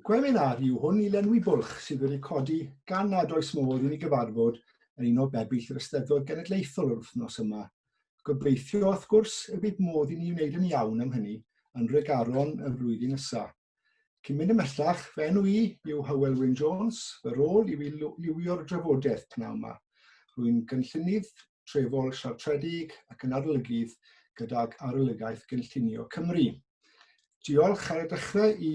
Gweminar yw hwn i lenwi bwlch sydd wedi codi gan nad oes modd i ni gyfarfod yn un o bebyll yr Eisteddfod Genedlaethol yr wythnos yma. Gobeithio, wrth gwrs, y bydd modd i ni wneud yn iawn am hynny yn Nhregaron y flwyddyn nesaf. Cyn mynd ymhellach, fy enw i yw Hywel Wyn Jones, fy rôl yw i liwio'r drafodaeth pnawn yma. Rwy'n gynllunydd trefol siartredig ac yn arolygydd gydag Arolygaeth Gynllunio Cymru. Diolch ar y dechrau i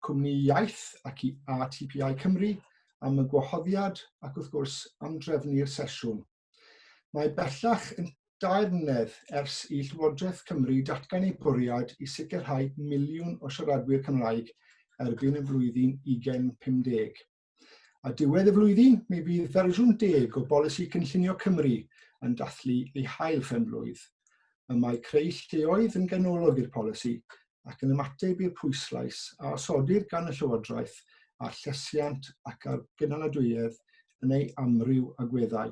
Cwmni Iaith ac i ATPI Cymru am y gwahoddiad ac wrth gwrs am drefnu'r sesiwn. Mae bellach yn dair mlynedd ers i Llywodraeth Cymru datgan ei bwriad i sicrhau miliwn o siaradwyr Cymraeg erbyn y flwyddyn 2050. A diwedd y flwyddyn, mi fydd fersiwn deg o Bolisi Cynllunio Cymru yn dathlu ei hail phen-blwydd. Y mae creu lleoedd yn ganolog i'r polisi ac yn ymateb i'r pwyslais a osodir gan y Llywodraeth ar llesiant ac ar gynaladwyedd yn ei amryw agweddau.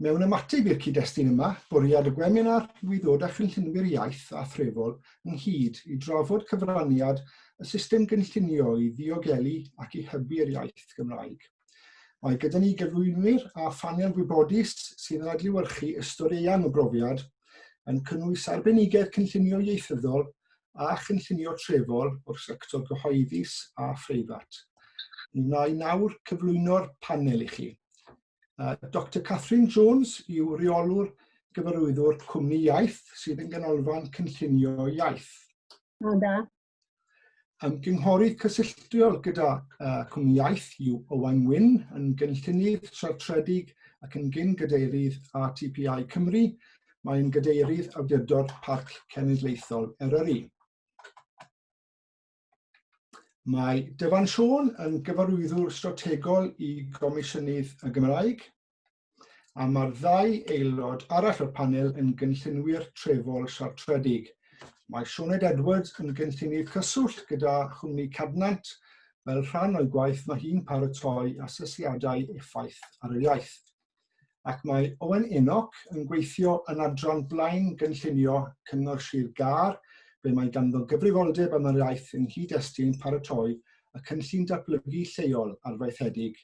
Mewn ymateb i'r cyd-destun yma, bwriad y gweminar yw i ddod â chynllunwyr iaith a threfol ynghyd i drafod cyfraniad y system gynllunio i ddiogelu ac i hybu'r iaith Gymraeg. Mae gyda ni gyflwynwyr a phanel gwybodus sydd yn adlewyrchu ystod eang o brofiad, yn cynnwys arbenigedd cynllunio ieithyddol a chynllunio trefol o'r sector gyhoeddus a phreifat. Mi wna i nawr cyflwyno'r panel i chi. Dr Catherine Jones yw rheolwr gyfarwyddwr Cwmni Iaith sydd yn ganolfan cynllunio iaith. O, da. Ymgynghorydd cysylltiol gyda Cwmni Iaith yw Owain Wyn, yn gynllunydd siartredig ac yn gyn gadeirydd ATPI Cymru. Mae'n gadeirydd Awdurdod Parc Cenedlaethol Eryri. Mae Dyfan Siôn yn gyfarwyddwr strategol i Gomisiynydd y Gymraeg, a mae'r ddau aelod arall o'r panel yn gynllunwyr trefol siartredig. Mae Sioned Edwards yn gynllunydd cyswllt gyda chwmni Cadnant. Fel rhan o'i gwaith mae hi'n paratoi asesiadau effaith ar yr iaith. Ac mae Owen Enoch yn gweithio yn adran blaen gynllunio Cyngor Sir Gâr, ble mae ganddo gyfrifoldeb am yr iaith yng nghyd-destun paratoi y cynllun datblygu lleol arfaethedig.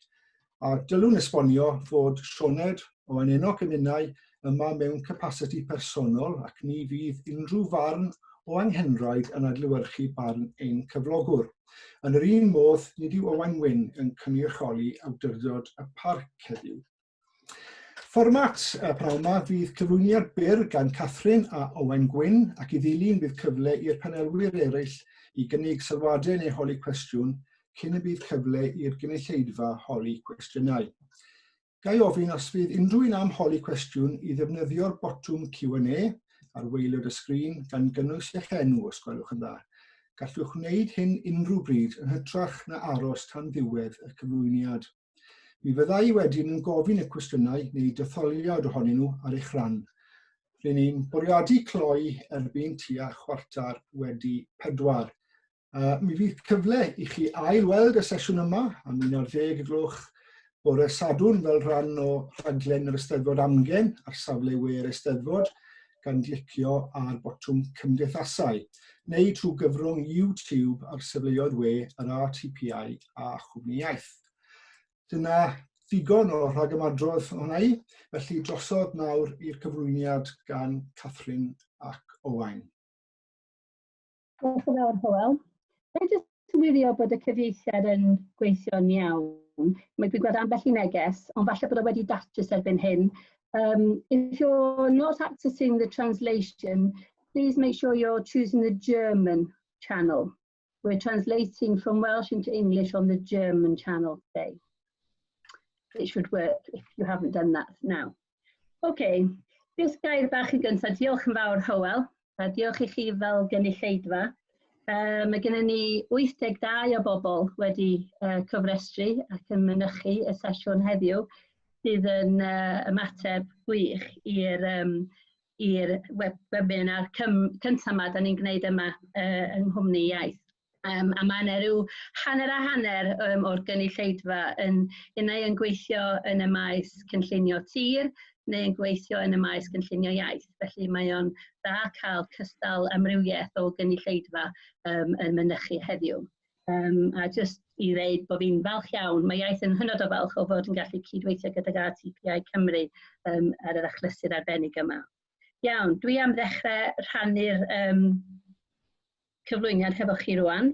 A dylwn esbonio fod Sioned, Owen Enoch a minnau yma mewn capasiti personol ac ni fydd unrhyw farn o anghenraid yn adlewyrchu barn ein cyflogwr. Yn yr un modd, nid yw Owain Wyn yn cynrychioli awdurdod y parc heddiw. Fformat y pnawn yma fydd cyflwyniad byr gan Catherine a Owain Gwyn ac i ddilyn bydd cyfle i'r panelwyr eraill i gynnig sylwadau neu holi cwestiwn cyn y bydd cyfle i'r gynulleidfa holi cwestiynau. Ga i ofyn os fydd unrhyw un am holi cwestiwn i ddefnyddio'r botwm Q&A ar waelod y sgrin, gan gynnwys eich enw os gwelwch yn dda. Gallwch wneud hyn unrhyw bryd yn hytrach na aros tan ddiwedd y cyflwyniad. Mi fydda i wedyn yn gofyn y cwestiynau neu detholiad ohonyn nhw ar eich rhan. Ry'n ni'n bwriadu cloi erbyn tua 4:15. Mi fydd cyfle i chi ail-weld y sesiwn yma am 11 y gloch bore Sadwrn fel rhan o rhaglen yr Eisteddfod Amgen ar safle we yr Eisteddfod gan glicio ar botwm Cymdeithasau neu trwy gyfrwng YouTube ar safleoedd we yr RTPI a Chwmni Iaith. Dyna ddigon o rhagymadrodd ohona i, felly drosodd nawr i'r cyflwyniad gan Catherine ac Owain. Diolch yn fawr, Hywel. Ga i jyst wirio bod y cyfieithiad yn gweithio'n iawn? Mae dwi'n gweld ambell i neges, ond falle bod o wedi datrys erbyn hyn. If you're not accessing the translation, please make sure you're choosing the German channel. We're translating from Welsh into English on the German channel today. It should work if you haven't done that now. OK, jyst gair bach yn gyntaf. Diolch yn fawr, Hywel. A diolch i chi fel gynulleidfa. Mae gennym ni 82 o bobl wedi cyfrestru ac yn mynychu y sesiwn heddiw, sydd yn ymateb gwych i'r um, i'r web webinar cyntaf yma da ni'n gwneud yma yng Nghwmni Iaith. A mae yna rhyw hanner a hanner o'r gynulleidfa yn unai yn gweithio yn y maes cynllunio tir neu yn gweithio yn y maes cynllunio iaith. Felly mae o'n dda cael cystal amrywiaeth o gynulleidfa yn mynychu heddiw. A jyst i ddeud bod fi'n falch iawn, mae iaith yn hynod o falch o fod yn gallu cydweithio gydag RTPI Cymru ar yr achlysur arbennig yma. Iawn, dwi am ddechrau rhannu'r cyflwyniad hefo chi rwan.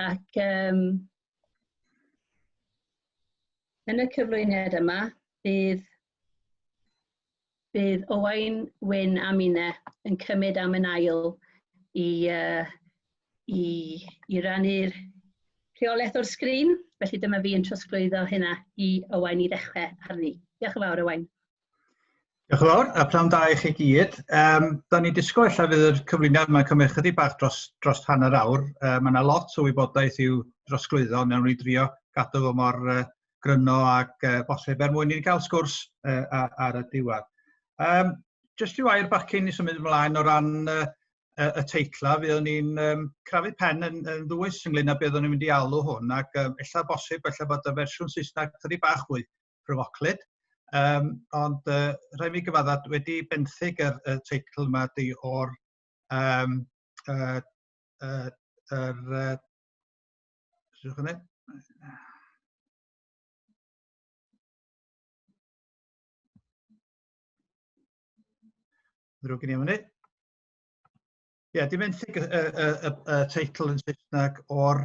Ac yn y cyflwyniad yma, bydd Owain, Wyn a Minne yn cymryd am yn ail i rannu'r rheolaeth o'r sgrin. Felly dyma fi yn trosglwyddo hynna i Owain i ddechrau arni. Diolch yn fawr, Owain. Diolch yn fawr, a pnawn da i chi gyd. Da ni'n disgwyl ella fydd yr cyflwyniad yma'n cymryd chydig bach dros hanner awr. Mae yna lot o wybodaeth i'w drosglwyddo, ond wnawn ni drio gadw fo mor gryno ac bosib er mwyn i ni gael sgwrs ar y diwedd. Jyst rhyw air bach cyn i symud ymlaen o ran y teitla, fuon ni'n crafu pen yn ddwys ynglyn â beth o'n ni'n mynd i alw hwn, ac ella bosib, ella bod y fersiwn Saesneg chydig bach fwy pryfoclyd. Ond rhaid mi gyfadda wedi benthyg y teitl yma di o'r yr hynny? Ddrwg gen i am hynny. Ie, yeah, di benthyg y teitl yn Saesneg o'r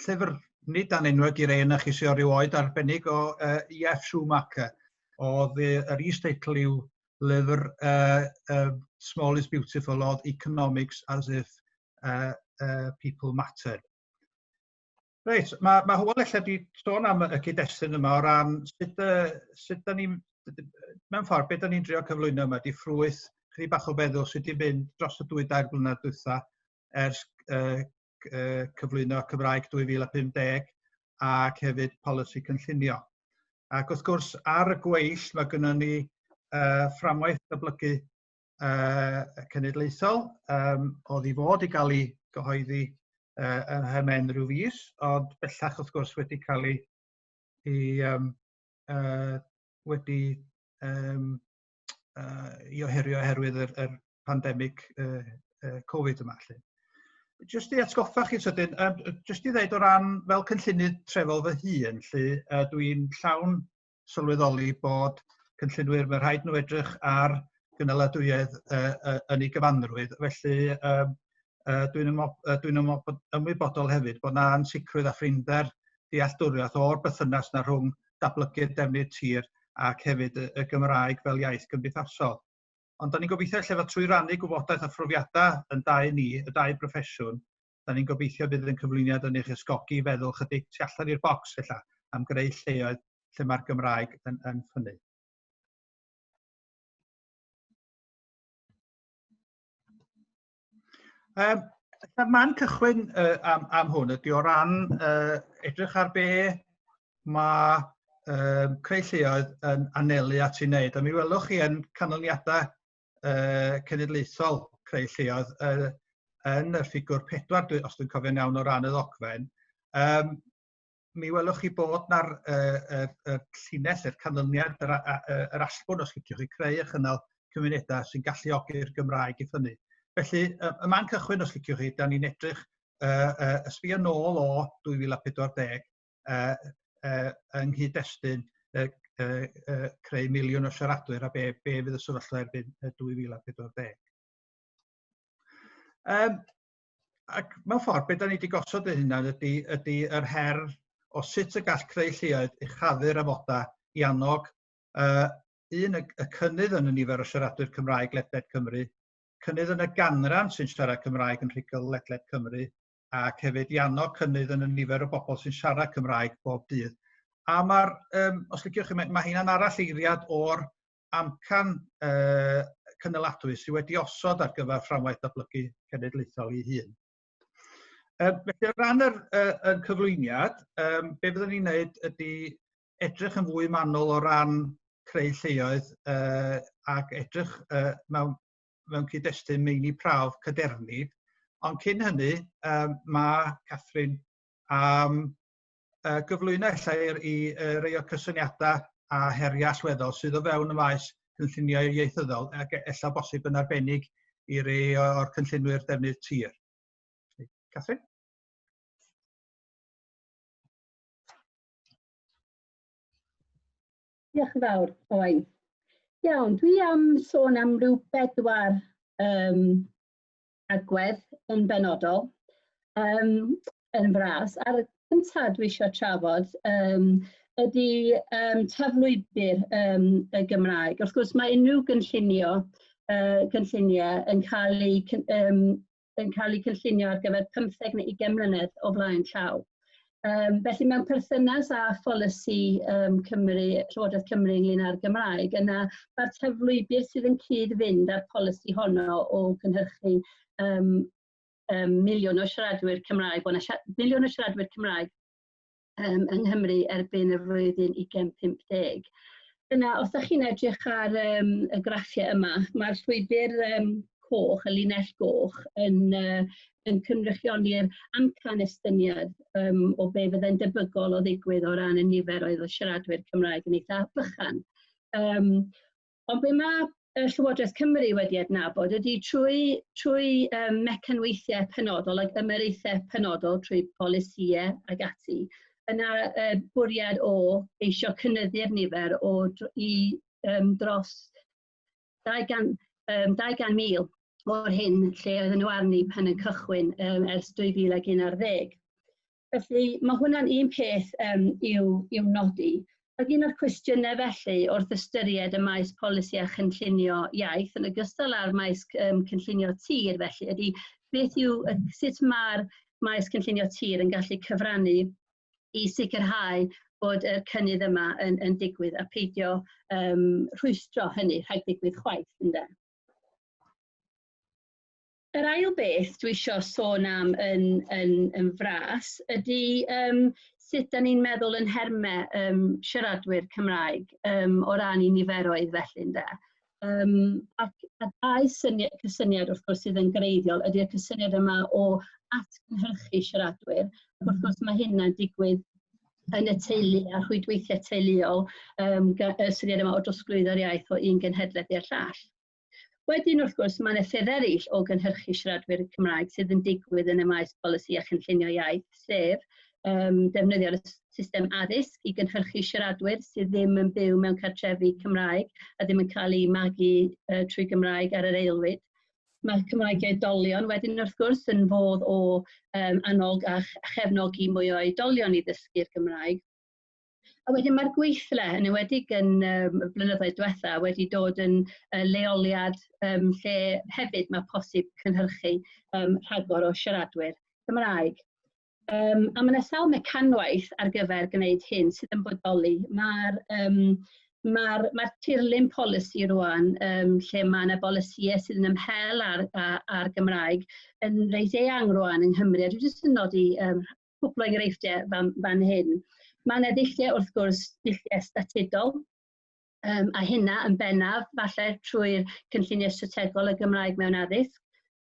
llyfr nid anenwog i rei yna chi sydd o ryw oed arbennig o E.F. Schumacher. Oedd yr is-teitl i'w lyfr Small is Beautiful oedd Economics as if People Mattered. Reit, mae Hywel ella wedi sôn am y cyd-destun yma o ran sut da ni'n, mewn ffordd, beth da ni'n drio cyflwyno yma, di ffrwyth chydig bach o feddwl sydd wedi mynd dros y 2-3 blynedd dwytha ers cyflwyno Cymraeg 2050 ac hefyd polisi cynllunio. Ac wrth gwrs, ar y gweill mae gynnon ni fframwaith datblygu cenedlaethol, oedd i fod i gael ei gyhoeddi yn ymhen rhyw fis, ond bellach wrth gwrs wedi cael ei ohirio oherwydd yr pandemig Covid yma. Lly. Jyst i atgoffa chi sydyn, jyst i ddeud o ran fel cynllunydd trefol fy hun, lly, dwi'n llawn sylweddoli bod cynllunwyr, mae rhaid nhw edrych ar gynaladwyedd yn ei gyfanrwydd. Felly dwi'n ymwybodol hefyd bod na ansicrwydd a phrinder dealltwriaeth o'r berthynas na rhwng datblygu'r defnydd tir ac hefyd y Gymraeg fel iaith gymdeithasol. Ond da ni'n gobeithio lle fod trwy rannu gwybodaeth a phrofiadau yn dau ni, y dau broffesiwn, da ni'n gobeithio bydd yn cyflwyniad yn eich ysgogi i feddwl chydig tu allan i'r bocs ella am greu lleoedd lle mae'r Gymraeg yn ffynnu. Y man cychwyn am hwn ydy o ran edrych ar be mae creu lleoedd yn anelu at ei wneud. A mi welwch chi yn canlyniadau cenedlaethol creu lleoedd yn y ffigwr 4, os dwi'n cofio'n iawn o ran y ddogfen, mi welwch chi bod na'r y llinell, yr canlyniad, yr allbwn, os liciwch chi, creu a chynnal cymunedau sy'n galluogi'r Gymraeg i ffynnu. Felly, y man cychwyn, os liciwch chi, da ni'n edrych ysbio nôl o 2040 yng nghyd-destun creu miliwn o siaradwyr a be fydd y sefyllfa erbyn 2040. Ac mewn ffordd, be da ni wedi gosod ein hunan ydy yr her o sut y gall creu lleoedd uchafu'r amodau i annog un, y cynnydd yn y nifer o siaradwyr Cymraeg ledled Cymru, cynnydd yn y ganran sy'n siarad Cymraeg yn rhugl ledled Cymru, ac hefyd i annog cynnydd yn y nifer o bobl sy'n siarad Cymraeg bob dydd. A mae'r, os liciwch chi, mae hynna'n arall eiriad o'r amcan cynaladwy sydd wedi osod ar gyfer fframwaith datblygu cenedlaethol ei hun. Felly, o ran y cyflwyniad, be fyddwn ni'n wneud ydy edrych yn fwy manwl o ran creu lleoedd ac edrych mewn cyd-destun meini prawf cadernid. Ond cyn hynny, mae Catherine am gyflwyno ella i rei o'r cysyniadau a heriau allweddol sydd o fewn y maes cynlluniau ieithyddol ac ella bosib yn arbennig i rei o'r cynllunwyr defnydd tir. Catherine? Diolch yn fawr, Owain. Iawn, dwi am sôn am ryw bedwar agwedd yn benodol, yn fras. A'r cyntaf dwi eisiau trafod ydy taflwybr y Gymraeg. Wrth gwrs, mae unrhyw gynllunio, cynlluniau yn cael eu, yn cael eu cynllunio ar gyfer 15 neu 20 mlynedd o flaen llaw. Felly mewn perthynas â pholisi Cymru, Llywodraeth Cymru ynglyn â'r Gymraeg, yna mae'r taflwybr sydd yn cyd-fynd â'r polisi honno o gynhyrchu miliwn o siaradwyr Cymraeg, bod yna miliwn o siaradwyr Cymraeg yng Nghymru erbyn y flwyddyn 2050. Yna, os ydych chi'n edrych ar y graffiau yma, mae'r llwybr coch, y linell goch, yn, yn cynrychioli'r amcan estyniad o be fyddai'n debygol o ddigwydd o ran y niferoedd o siaradwyr Cymraeg yn eitha bychan. Ond be mae Llywodraeth Cymru wedi adnabod ydy trwy, trwy mecanweithiau penodol ac ymyraethau penodol trwy polisïau ac ati, yna bwriad o eisio cynyddu'r nifer o i dros 200, 200,000 o'r hyn lle oedden nhw arni pan yn cychwyn ers 2011. Felly mae hwnna'n un peth i'w, i'w nodi. Ac un o'r cwestiynau felly wrth ystyried y maes polisi a chynllunio iaith yn ogystal â'r maes cynllunio tir felly ydy beth yw, sut mae'r maes cynllunio tir yn gallu cyfrannu i sicrhau bod y cynnydd yma yn, yn digwydd a peidio rhwystro hynny rhag digwydd chwaith, ynde. Yr ail beth dwi eisiau sôn am yn, yn, yn fras ydy sut da ni'n meddwl yn nhermau siaradwyr Cymraeg o ran i niferoedd felly, ynde. Ac a dau syniad, cysyniad wrth gwrs sydd yn greiddiol ydy'r cysyniad yma o atgynhyrchu siaradwyr. Ac wrth gwrs mae hynna'n digwydd yn y teulu a rhwydweithiau teuluol, y syniad yma o drosglwyddo'r iaith o un genhedlaeth i'r llall. Wedyn wrth gwrs mae yna ffyrdd eraill o gynhyrchu siaradwyr Cymraeg sydd yn digwydd yn y maes polisi a chynllunio iaith, sef defnyddio'r system addysg i gynhyrchu siaradwyr sydd ddim yn byw mewn cartrefi Cymraeg a ddim yn cael eu magu trwy Gymraeg ar yr aelwyd. Mae Cymraeg i oedolion wedyn wrth gwrs yn fodd o annog a chefnogi mwy o oedolion i ddysgu'r Gymraeg. A wedyn mae'r gweithle, yn enwedig yn y blynyddoedd diwetha, wedi dod yn leoliad lle hefyd mae posib cynhyrchu rhagor o siaradwyr Cymraeg. A mae yna sawl mecanwaith ar gyfer gwneud hyn sydd yn bodoli. Mae'r mae mae tirlun polisi rwan, lle mae yna bolisïau sydd yn ymhel ar, ar, ar Gymraeg, yn reit eang rwan yng Nghymru. A dwi jyst yn nodi cwpl o enghreifftiau fan, fan hyn. Mae yna ddulliau, wrth gwrs, dulliau statudol, a hynna yn bennaf, falle trwy'r cynlluniau strategol y Gymraeg mewn addysg,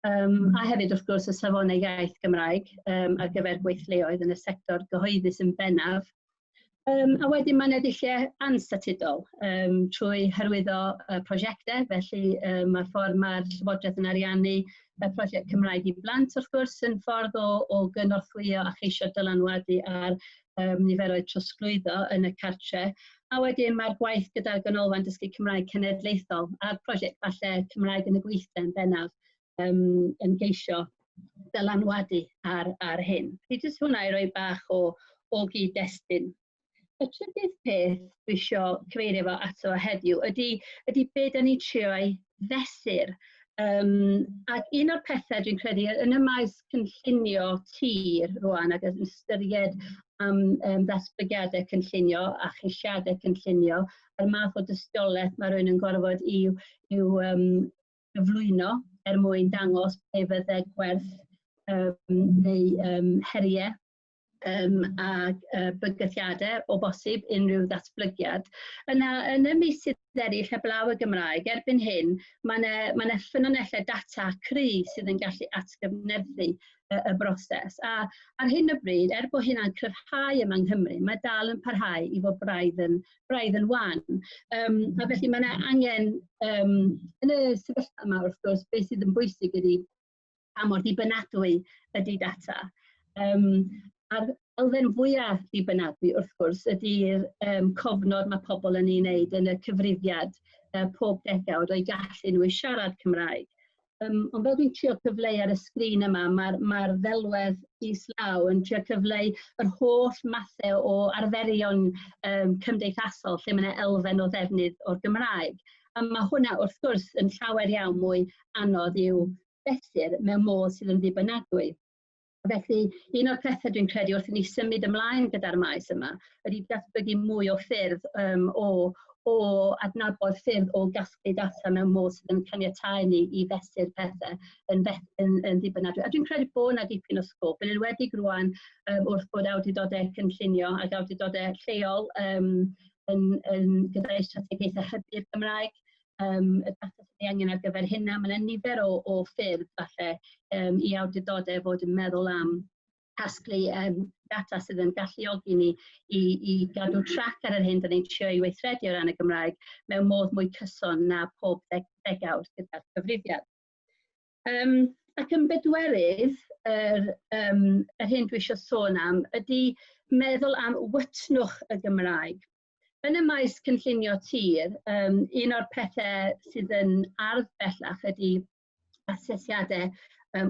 a hefyd, wrth gwrs, y safonau iaith Gymraeg ar gyfer gweithleoedd yn y sector gyhoeddus yn bennaf. A wedyn mae yna ddulliau anstatudol trwy hyrwyddo prosiectau, felly mae'r ffordd mae'r Llywodraeth yn ariannu y prosiect Cymraeg i Blant, wrth gwrs, yn ffordd o, o gynorthwyo a cheisio dylanwadu ar niferoedd trosglwyddo yn y cartre. A wedyn mae'r gwaith gyda'r Ganolfan Dysgu Cymraeg Cenedlaethol a'r prosiect falle Cymraeg yn y Gweithle yn bennaf yn geisio dylanwadu ar, ar hyn. Felly jyst hwnna i roi bach o, o gyd-destun. Y trydydd peth dwi isio cyfeirio fo ato heddiw ydy, ydy be da ni trio ei fesur. Ac un o'r pethau dwi'n credu yn y maes cynllunio tir rwan ac yn ystyried am ddatblygiadau cynllunio a cheisiadau cynllunio a'r math o dystiolaeth mae rhywun yn gorfod i'w, i'w gyflwyno er mwyn dangos be fydde gwerth neu heriau a bygythiadau o bosib unrhyw ddatblygiad. Yna, yn y meysydd eraill heblaw y Gymraeg, erbyn hyn, mae yna, mae yna ffynonellau data cry sydd yn gallu atgyfnerthu. y broses. A ar hyn o bryd, er bod hynna'n cryfhau yma yng Nghymru, mae dal yn parhau i fod braidd yn wan. A felly mae yna angen, yn y sefyllfa yma wrth gwrs, beth sydd yn bwysig ydy pa mor ddibynadwy ydy data. A'r elfen fwyaf ddibynadwy wrth gwrs ydy'r cofnod mae pobl yn ei wneud yn y cyfrifiad pob degawd o'i gallu nhw i siarad Cymraeg. Ond fel dwi'n trio cyfleu ar y sgrin yma, mae'r ddelwedd islaw yn trio cyfleu yr holl mathau o arferion cymdeithasol lle mae yna elfen o ddefnydd o'r Gymraeg. A mae hwnna wrth gwrs yn llawer iawn mwy anodd i'w fesur mewn modd sydd yn ddibynadwy. Felly, un o'r pethau dwi'n credu wrth i ni symud ymlaen gyda'r maes yma ydy datblygu mwy o ffyrdd o adnabod ffyrdd o gasglu data mewn modd sydd yn caniatáu ni i fesur pethau yn ddibynadwy. A dwi'n credu bod yna dipyn o sgôp, yn enwedig rŵan wrth bod awdurdodau cynllunio ac awdurdodau lleol yn gyda'u strategaethau hybu'r Gymraeg, y data sydd ei angen ar gyfer hynna. Mae yna nifer o ffyrdd falle i awdurdodau fod yn meddwl am casglu data sydd yn galluogi ni i gadw trac ar yr hyn da ni'n trio i weithredu o ran y Gymraeg mewn modd mwy cyson na pob degawd gyda'r cyfrifiad. Ac yn bedwerydd, yr hyn dwi eisiau sôn am ydy meddwl am wytnwch y Gymraeg. Yn y maes cynllunio tir, un o'r pethau sydd yn ardd bellach ydy asesiadau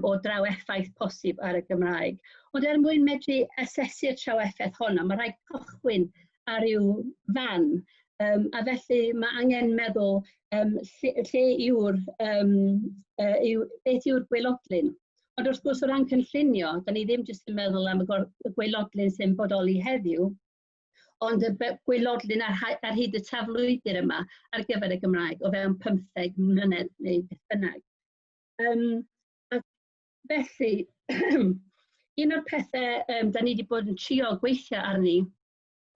o draw-effaith posib ar y Gymraeg. Ond er mwyn medru asesu'r traw-effaith honno, mae rhaid cychwyn ar ryw fan. A felly mae angen meddwl lle yw'r, beth yw'r gwaelodlin. Ond wrth gwrs o ran cynllunio, da ni ddim jyst yn meddwl am y gwaelodlin sy'n bodoli heddiw, ond y gwaelodlin ar hyd y taflwybr yma ar gyfer y Gymraeg o fewn 15 mlynedd neu beth bynnag. Ac felly, un o'r pethau da ni wedi bod yn trio gweithio arni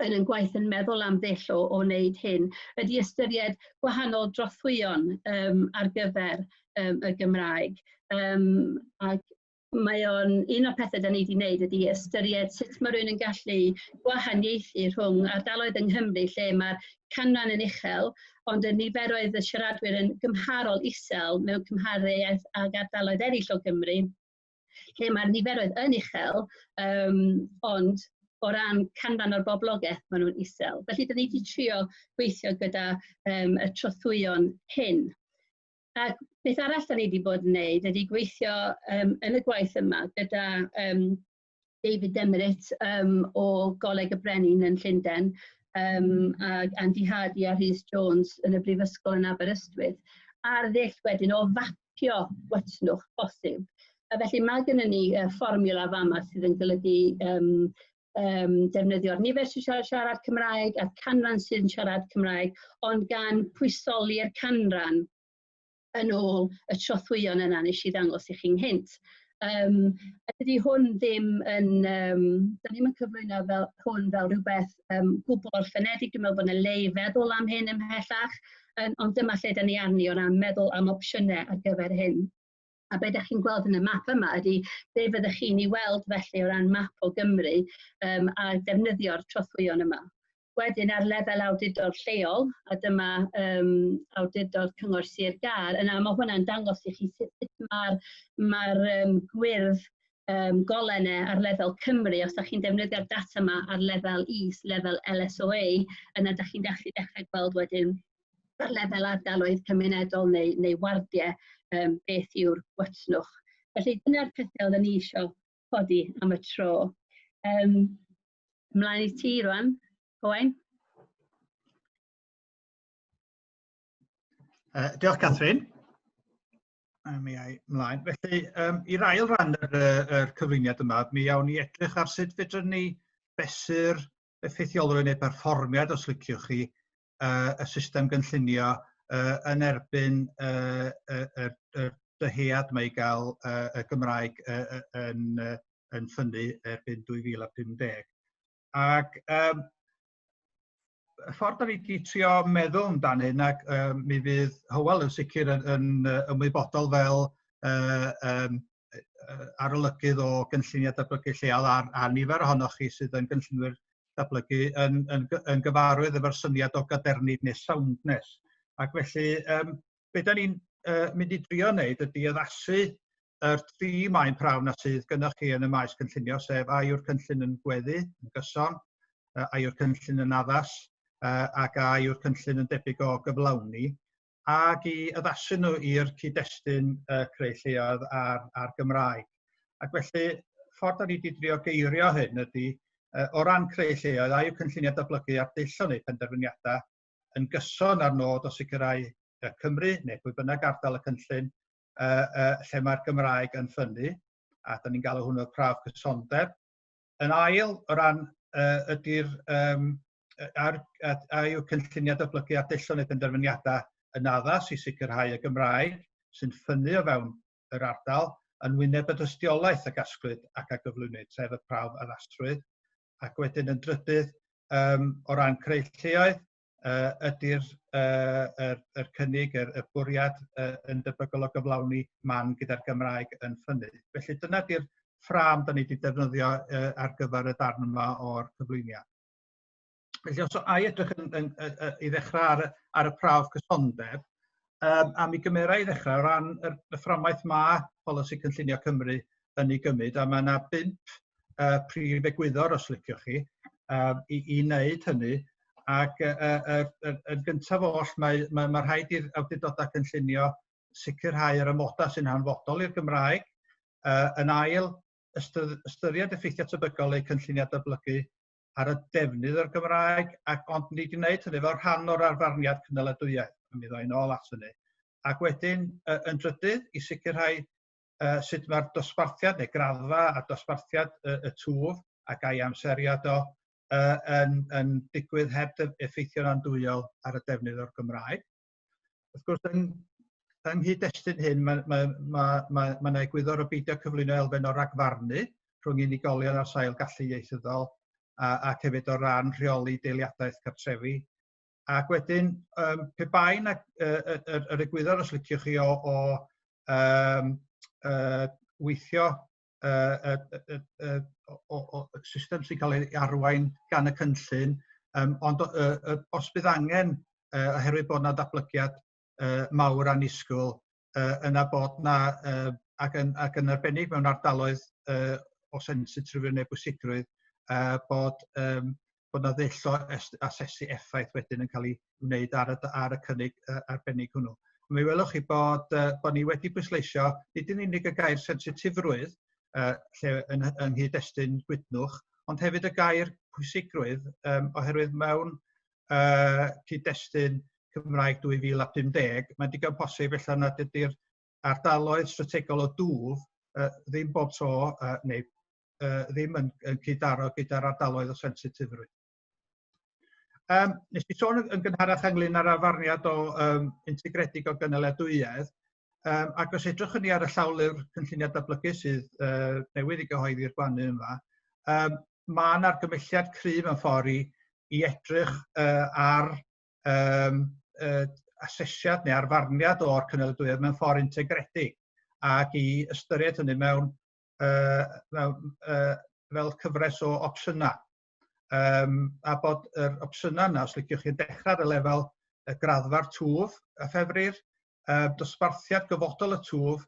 yn ein gwaith yn meddwl am ddull o wneud hyn ydy ystyried gwahanol drothwyon ar gyfer y Gymraeg. Ac mae o'n un o'r pethau da ni wedi wneud ydy ystyried sut mae rhywun yn gallu gwahaniaethu rhwng ardaloedd yng Nghymru lle mae'r canran yn uchel, ond y niferoedd y siaradwyr yn gymharol isel mewn cymhariaeth ag ardaloedd eraill o Gymru, lle mae'r niferoedd yn uchel, ond o ran canran o'r boblogaeth maen nhw'n isel. Felly, da ni wedi trio gweithio gyda y trothwyon hyn. Ac beth arall da ni wedi bod yn wneud ydy gweithio yn y gwaith yma gyda David Demeritt o Goleg y Brenin yn Llundain ac Andy Hardy a Rhys Jones yn y Brifysgol yn Aberystwyth ar ddull wedyn o fapio wytnwch posib. A felly mae gennym ni fformiwla fama sydd yn golygu defnyddio'r nifer sy'n siarad Cymraeg a'r canran sydd yn siarad Cymraeg, ond gan pwysoli'r canran yn ôl y trothwyon yna nes i ddangos i chi nghynt. A dydy hwn ddim yn, da ni'm yn cyflwyno fel hwn fel rhywbeth gwbl orffenedig, dwi'n meddwl bod yna le i feddwl am hyn ymhellach, ond dyma lle da ni arni o ran meddwl am opsiynau ar gyfer hyn. A be dach chi'n gweld yn y map yma ydy be fyddwch chi'n ei weld felly o ran map o Gymru a defnyddio'r trothwyon yma. Wedyn ar lefel awdurdod lleol, a dyma awdurdod Cyngor Sir Gâr, yna mae hwnna'n dangos i chi sut mae'r gwyrdd golau yna ar lefel Cymru. Os dach chi'n defnyddio'r data yma ar lefel is, lefel LSOA, yna dach chi'n gallu dechrau gweld wedyn ar lefel ardaloedd cymunedol neu wardiau beth yw'r wytnwch. Felly dyna'r pethau oedden ni eisiau codi am y tro. Ymlaen i ti rwan, Owain. Diolch, Catherine. Mi ai ymlaen. Felly, i'r ail ran yr cyflwyniad yma, mi awn ni edrych ar sut fedrwn ni fesur effeithiolrwydd neu berfformiad, os liciwch chi, y system gynllunio yn erbyn y dyhead mae i gael y Gymraeg yn ffynnu erbyn 2050. Ac y ffordd da ni wedi trio meddwl amdan hyn, ac mi fydd Hywel yn sicr yn ymwybodol fel arolygydd o gynlluniau datblygu lleol a, a nifer ohonoch chi sydd yn gynllunwyr datblygu yn, yn, yn gyfarwydd efo'r syniad o gadernid neu soundness. Ac felly, um, be da ni'n uh, mynd i drio wneud ydy addasu yr tri maen prawf na sydd gynnwch chi yn y maes cynllunio, sef a yw'r cynllun yn gweddu, yn gyson, a yw'r cynllun yn addas, ac a yw'r cynllun yn debyg o gyflawni, ac i addasu nhw i'r cyd-destun uh, creu lleoedd a'r, ar Gymraeg. Ac felly, ffordd da ni wedi drio geirio hyn ydy, uh, o ran creu lleoedd, a yw cynlluniau datblygu ar dull o wneud penderfyniadau yn gyson â'r nod o sicrhau Cymru neu pwy bynnag ardal y cynllun uh, uh, lle mae'r Gymraeg yn ffynnu, a da ni'n galw hwnnw prawf cysondeb. Yn ail, o ran uh, ydy'r um, ar, a, a yw cynlluniau datblygu a dull o wneud penderfyniadau yn addas i sicrhau y Gymraeg sy'n ffynnu o fewn yr ardal yn wyneb y dystiolaeth a gasglwyd ac a gyflwynwyd, sef y prawf addasrwydd. Ac wedyn yn drydydd, um, o ran creu lleoedd, uh, ydy'r uh, er, er cynnig, yr, y bwriad uh, yn debygol o gyflawni man gyda'r Gymraeg yn ffynnu. Felly dyna di'r ffrâm da ni wedi defnyddio uh, ar gyfer y darn yma o'r cyflwyniad. Felly os ai edrych yn, yn, yn, yn, i ddechrau ar, ar y prawf cysondeb, um, a mi gymera i ddechrau o ran y, y fframwaith mae Polisi Cynllunio Cymru yn ei gymryd, a mae yna bump uh, prif egwyddor, os liciwch chi, uh, i, i wneud hynny. Ac uh, uh, uh, yn gyntaf oll, mae, mae, mae rhaid i'r awdurdodau cynllunio sicrhau yr amodau sy'n hanfodol i'r Gymraeg. Uh, yn ail, ystyried effeithiau tebygol eu cynlluniau datblygu ar y defnydd o'r Gymraeg, ac ond ni wedi gwneud hynny fel rhan o'r arfarniad cynaladwyedd, a mi ddoi nôl at hynny. Ac wedyn, yn drydydd, i sicrhau uh, sut mae'r dosbarthiad neu graddfa a dosbarthiad y, y twf ac a'i amseriad o uh, yn, yn digwydd heb effeithio'n andwyol ar y defnydd o'r Gymraeg. Wrth gwrs, yng, yng nghyd-destun hyn, mae, mae, mae, mae, mae yna egwyddor o beidio cyflwyno elfen o ragfarnu rhwng unigolion ar sail gallu ieithyddol a, ac hefyd o ran rheoli deiliadaeth cartrefi. Ac wedyn, um, pe bai na, uh, yr, yr egwyddor, os liciwch chi, o, o um, uh, weithio uh, uh, uh, o, o, system sy'n cael ei arwain gan y cynllun, um, ond uh, uh, os bydd angen, uh, oherwydd bod yna ddatblygiad uh, mawr annisgwyl, uh, yna bod na, uh, ac, yn, ac yn arbennig mewn ardaloedd uh, o sensitifrwydd neu bwysigrwydd, uh, bod, um, bod na ddull o asesu effaith wedyn yn cael ei wneud ar y, ar y cynnig uh, arbennig hwnnw. Mi welwch chi bod, uh, bod ni wedi pwysleisio nid yn unig y gair sensitifrwydd, uh, lle yn, yng nghyd-destun gwydnwch, ond hefyd y gair pwysigrwydd, um, oherwydd mewn uh, cyd-destun Cymraeg 2050, mae'n digon posib ella nad ydy'r ardaloedd strategol o dwf uh, ddim bob tro, uh, neu uh, ddim yn, yn cyd-daro gyda'r ardaloedd o sensitifrwydd. Um, nes i sôn yn gynharach ynglyn â'r arfarniad o um, integredig o gynaliadwyedd, um, ac os edrychwn ni ar y llawlyfr cynlluniau datblygu sydd uh, newydd i gyhoeddi'r gwanwyn yma, um, mae yna argymhelliad cryf mewn ffordd i, i edrych uh, ar um, uh, asesiad neu arfarniad o'r cynaliadwyedd mewn ffordd integredig ac i ystyried hynny mewn, uh, mewn uh, fel cyfres o opsiynau. Um, a bod yr opsiynau yna, os liciwch chi'n dechrau ar y lefel y graddfa'r twf a ffefrir, uh, dosbarthiad gofodol y twf,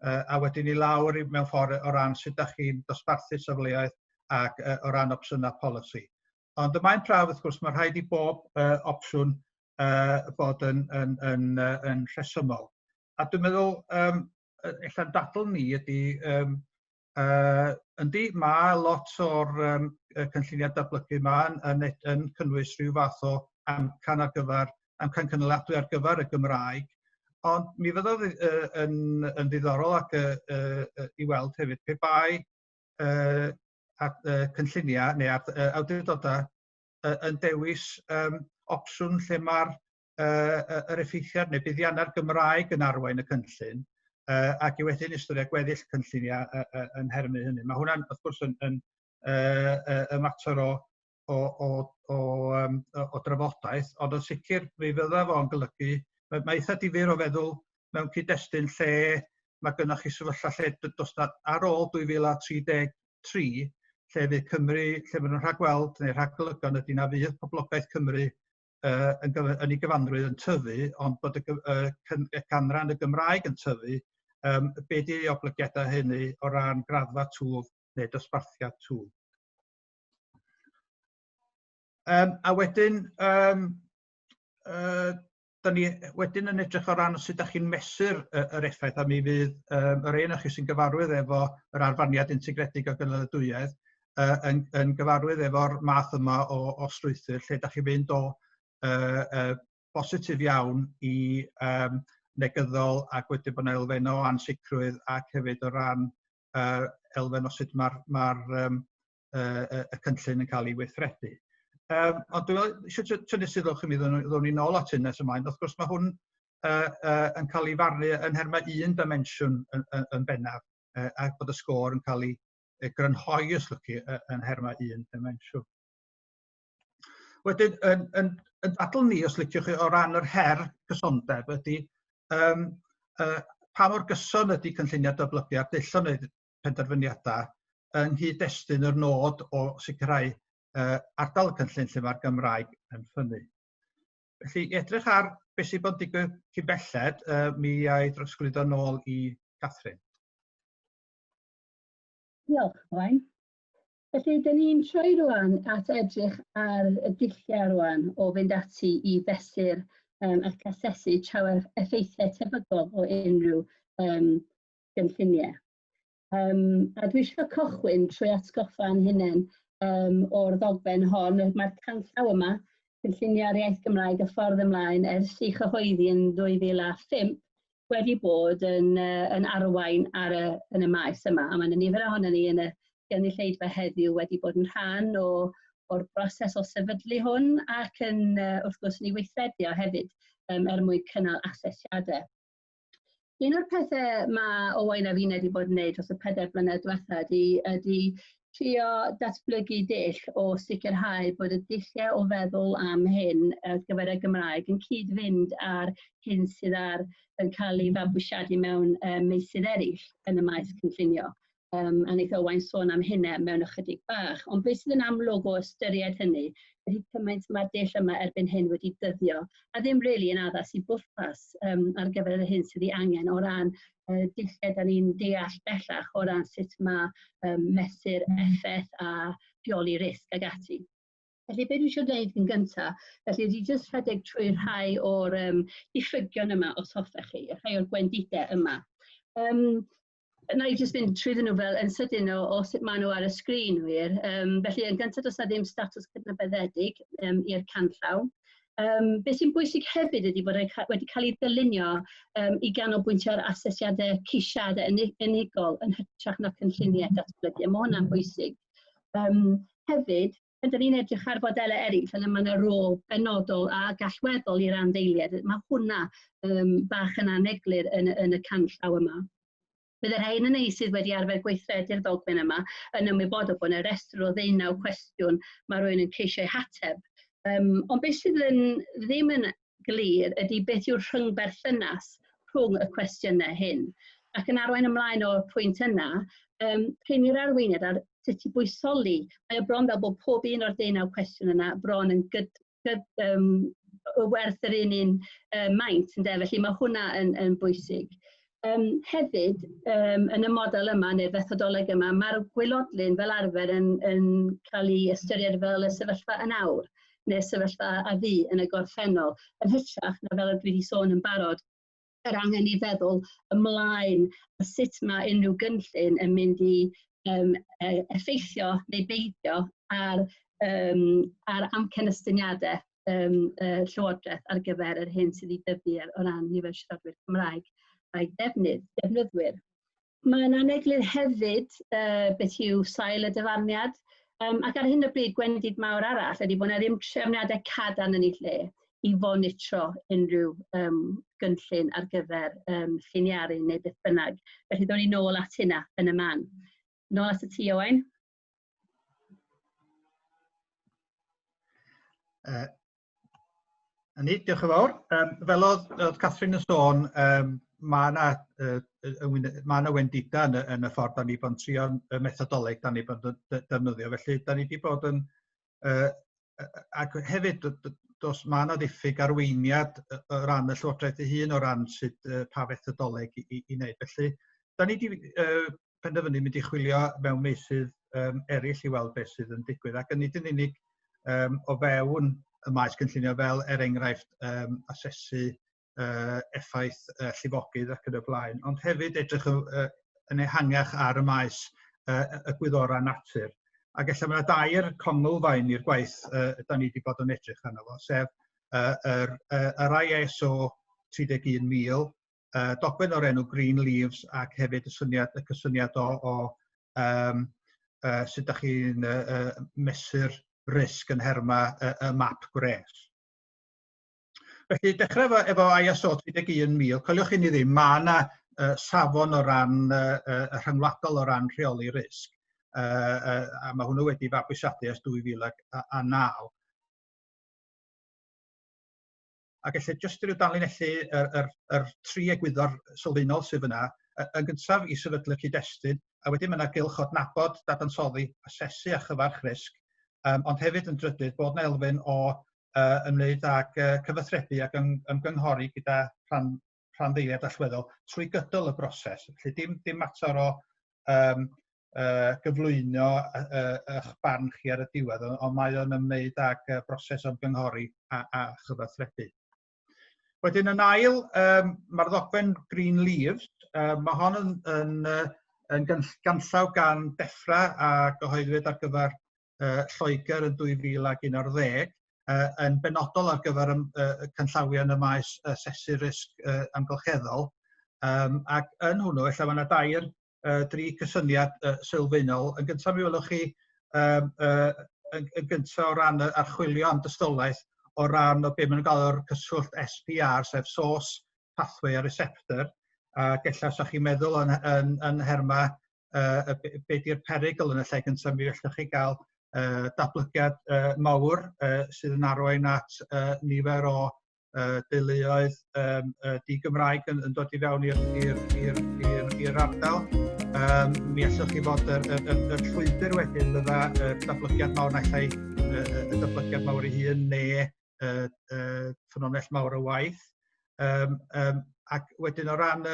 uh, a wedyn i lawr i, mewn ffordd o ran sut ydych chi'n dosbarthu safleoedd ac uh, o ran opsiynau polisi. Ond y maen prawf, wrth gwrs, mae rhaid i bob uh, opsiwn uh, bod yn, yn, yn, uh, yn rhesymol. A dwi'n meddwl, um, ella'n dadl ni ydy, um, Uh, yndi, mae lot o'r um, cynlluniau datblygu yma yn, yn, yn cynnwys rhyw fath o amcan ar gyfer, amcan cynaladwy ar gyfer y Gymraeg, ond mi fyddodd uh, yn, yn ddiddorol ac uh, uh, i weld hefyd pe bai uh, at, uh, cynlluniau neu at, uh, awdurdodau uh, yn dewis um, opsiwn lle mae'r uh, yr effeithiad neu buddiannau'r Gymraeg yn arwain y cynllun, uh, ac i wedyn ystyried gweddill cynlluniau uh, uh, yn hermu hynny. Mae hwnna'n, wrth gwrs, yn, yn uh, uh, y mater o, o, o, o, um, o drafodaeth, ond yn sicr mi fydda fo'n golygu, mae, mae eitha difyr o feddwl mewn cyd-destun lle mae gennych chi sefyllfa lle does na, ar ôl 2033, lle fydd Cymru, lle maen nhw'n rhagweld neu rhagolygon ydy na fydd poblogaeth Cymru yn ei gyfanrwydd yn tyfu, ond bod y canran y Gymraeg yn tyfu, be di ei oblygiadau hynny o ran graddfa twf neu dosbarthiad twf. A wedyn, da ni wedyn yn edrych o ran sut ydych chi'n mesur yr effaith, a mi fydd yr un o'ch chi sy'n gyfarwydd efo yr arfarniad integredig o gynaliadwyedd yn gyfarwydd efo'r math yma o strwythur lle ydych chi'n mynd o bositif iawn i negyddol, ac wedyn bod yna elfen o ansicrwydd ac hefyd o ran elfen o sut mae'r ma y cynllun yn cael ei weithredu. Ond dwi'n eisiau tynnu sylw chi, mi ddown ni nôl at hyn nes ymlaen. Wrth gwrs mae hwn yn cael ei farnu yn nhermau un dimensiwn yn bennaf, ac bod y sgôr yn cael ei grynhoi, os lwci, yn nhermau un dimensiwn. Wedyn, yn dadl ni, os liciwch chi, o ran yr her cysondeb ydy pa mor gyson ydy cynlluniau datblygu a'r dull o wneud penderfyniadau yng nghyd-destun yr nod o sicrhau ardal y cynllun lle mae'r Gymraeg yn ffynnu. Felly, i edrych ar beth sydd bod yn digwydd cyn belled, mi ai drosglwyddo nôl i Catherine. Diolch, Owain. Felly, dyn ni'n troi rwan at edrych ar y dulliau rwan o fynd ati i fesur ac asesu trawer effeithiau tebygol o unrhyw gynlluniau. A dwi eisiau cychwyn trwy atgoffa'n hunain o'r ddogfen hon. Mae'r canllaw yma, Cynllunio'r Iaith Gymraeg y Ffordd Ymlaen, ers ei chyhoeddi yn 2005, wedi bod yn arwain yn y maes yma. A mae yna nifer ohonon ni yn y gynulleidfa heddiw wedi bod yn rhan o'r broses o sefydlu hwn ac yn, wrth gwrs, yn ei weithredu o hefyd er mwyn cynnal asesiadau. Un o'r pethau mae Owain a finne wedi bod yn gwneud dros y 4 blynedd diwetha ydy trio datblygu dull o sicrhau bod y dulliau o feddwl am hyn ar gyfer y Gymraeg yn cyd-fynd â'r hyn sydd ar yn cael ei fabwysiadu mewn meysydd eraill yn y maes cynllunio. A wneith Owain sôn am hynna mewn ychydig bach. Ond beth sydd yn amlwg o ystyried hynny ydy cymaint mae'r dull yma erbyn hyn wedi dyddio a ddim really yn addas i bwrpas ar gyfer yr hyn sydd ei angen o ran dulliau da ni'n deall bellach o ran sut mae mesur effaith a rheoli risg ag ati. Felly, be dwi eisiau gwneud yn gyntaf, felly ydy jyst rhedeg trwy rhai o'r diffygion yma, os hoffech chi, rhai o'r gwendidau yma. Na i jyst fynd trwyddyn nhw fel yn sydyn o sut maen nhw ar y sgrin wir. Felly, yn gyntaf, does na ddim statws cydnabyddedig i'r canllaw. Beth sy'n bwysig hefyd ydy bod e wedi cael ei ddylunio i ganolbwyntio ar asesiadau ceisiadau unigol yn hytrach na cynlluniau datblygu. A mae hwnna'n bwysig. Hefyd, pan dyn ni'n edrych ar fodelau eraill, yna mae yna rôl benodol ac allweddol i randdeiliaid. Mae hwnna bach yn aneglur yn y canllaw yma. Bydd y rhain yn ei sydd wedi arfer gweithredu'r ddogfen yma yn ymwybodol bod yna restr o 19 cwestiwn mae rhywun yn ceisio eu hateb. Ond beth sydd ddim yn glir ydy beth yw'r rhyngberthynas rhwng y cwestiynau hyn. Ac yn arwain ymlaen o'r pwynt yna, prin yw'r arweiniad ar sut i bwysoli. Mae o bron fel bod pob un o'r 19 cwestiwn yna bron yn werth yr un maint, ynde? Felly mae hwnna yn bwysig. Hefyd, yn y model yma, neu'r fethodoleg yma, mae'r gwaelodlin fel arfer yn cael ei ystyried fel y sefyllfa yn awr, neu sefyllfa a fu yn y gorffennol, yn hytrach na fel dwi wedi sôn yn barod, yr angen i feddwl ymlaen a sut mae unrhyw gynllun yn mynd i effeithio neu beidio ar amcanestyniadau Llywodraeth ar gyfer yr hyn sydd i dyfu o ran nifer siaradwyr Cymraeg a'i defnyddwyr. Mae'n aneglur hefyd beth yw sail y dyfarniad, ac ar hyn o bryd gwendid mawr arall ydy bod yna ddim trefniadau cadarn yn ei lle i fonitro unrhyw gynllun ar gyfer lliniaru neu beth bynnag. Felly ddown ni nôl at hynna yn y man. Nôl at y ti, Owain. Ni, diolch yn fawr. Fel oedd Catherine yn sôn, Mae yna ma yna wendidau yn y ffordd da ni bod yn trio y methodoleg da ni bod yn defnyddio. Felly, da ni wedi bod yn... Ac hefyd, dos, mae yna ddiffyg arweiniad o ran y Llywodraeth ei hun o ran sut, pa fethodoleg i wneud. Felly, da ni wedi penderfynu mynd i chwilio mewn meysydd eraill i weld beth sydd yn digwydd. Ac yn nid yn unig o fewn y maes cynllunio fel, er enghraifft, asesu effaith llifogydd ac yn y blaen, ond hefyd edrych yn ehangach ar y maes y gwyddorau natur. Ac ella mae yna dair conglfaen i'r gwaith da ni wedi bod yn edrych arno fo, sef yr ISO 31000, dogfen o'r enw Green Leaves ac hefyd y cysyniad o sut ydych chi'n mesur risg yn nherma y map gwres. Felly, dechrau efo ISO 31000, coeliwch i ni ddim, mae yna safon o ran y rhyngwladol o ran rheoli risg, a mae hwnnw wedi fabwysiadu ers 2009. Ac felly, jyst i ryw danlinellu yr tri egwyddor sylfaenol sydd yna, yn gyntaf i sefydlu'r cyd-destun, a wedyn mae yna gylch o adnabod, dadansoddi, asesu a chyfarch risg, ond hefyd yn drydydd bod yna elfen o ymwneud ag cyfathrebu ac ymgynghori gyda rhanddeiliad allweddol trwy gydol y broses. Felly dim mater o gyflwyno eich barn chi ar y diwedd, ond mae o'n ymwneud ag broses o ymgynghori a chyfathrebu. Wedyn yn ail, mae'r ddogfen Green Leaves, mae hon yn ganllaw gan DEFRA a gyhoeddwyd ar gyfer Lloegr yn 2011, yn benodol ar gyfer y canllawiau yn y maes asesu risg amgylcheddol. Ac yn hwnnw, ella mae yna dri cysyniad sylfaenol. Yn gyntaf, mi welwch chi yn gyntaf o ran y archwilio am dystiolaeth o ran o be maen nhw'n galw'r cyswllt SPR, sef Source, Pathway a Receptor. Ac ella os ydych chi'n meddwl yn nherma be di'r perygl yn y lle gyntaf, mi allwch chi gael datblygiad mawr sydd yn arwain at nifer o deuluoedd di-Gymraeg yn dod i fewn i'r ardal. Mi allwch chi fod yr llwybr wedyn fydda y datblygiad mawr naill ai y datblygiad mawr ei hun neu ffynhonnell mawr o waith. Ac wedyn o ran y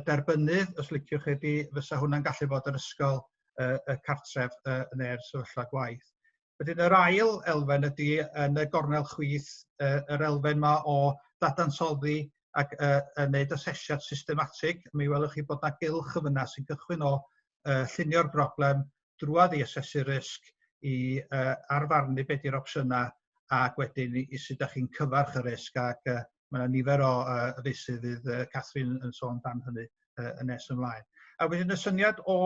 derbynnydd, os liciwch chi, ydy fysa hwnna'n gallu bod yr ysgol, y cartref neu'r sefyllfa gwaith. Wedyn yr ail elfen ydy yn y gornel chwith, yr elfen yma o ddadansoddi ac wneud asesiad systematig. Mi welwch chi bod yna gylch yn fyna sy'n cychwyn o llunio'r broblem drwadd i asesu risg i arfarnu be di'r opsiynau ac wedyn i sut ydych chi'n cyfarch y risg, ac mae yna nifer o feysydd fydd Catherine yn sôn dan hynny yn nes ymlaen. A wedyn y syniad o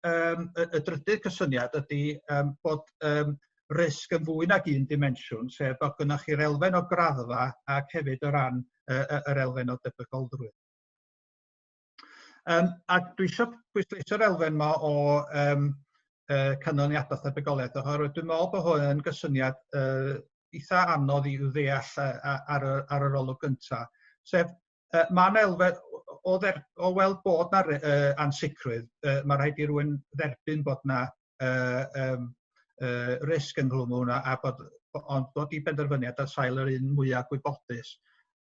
y drydydd cysyniad ydy bod risg yn fwy nag un dimensiwn, sef bod gynnwch chi'r elfen o graddfa ac hefyd o ran yr elfen o debygolrwydd. A dwi eisiau pwysleisio'r elfen yma o canlyniadau tebygoliaeth, oherwydd dwi'n meddwl bod hwn yn gysyniad eitha anodd i'w ddeall ar yr olwg gyntaf. Sef, mae'n elfen o weld bod na ansicrwydd, mae rhaid i rywun dderbyn bod na risg ynghlwm hwnna, a bod, ond bod i benderfyniad ar sail yr un mwyaf gwybodus.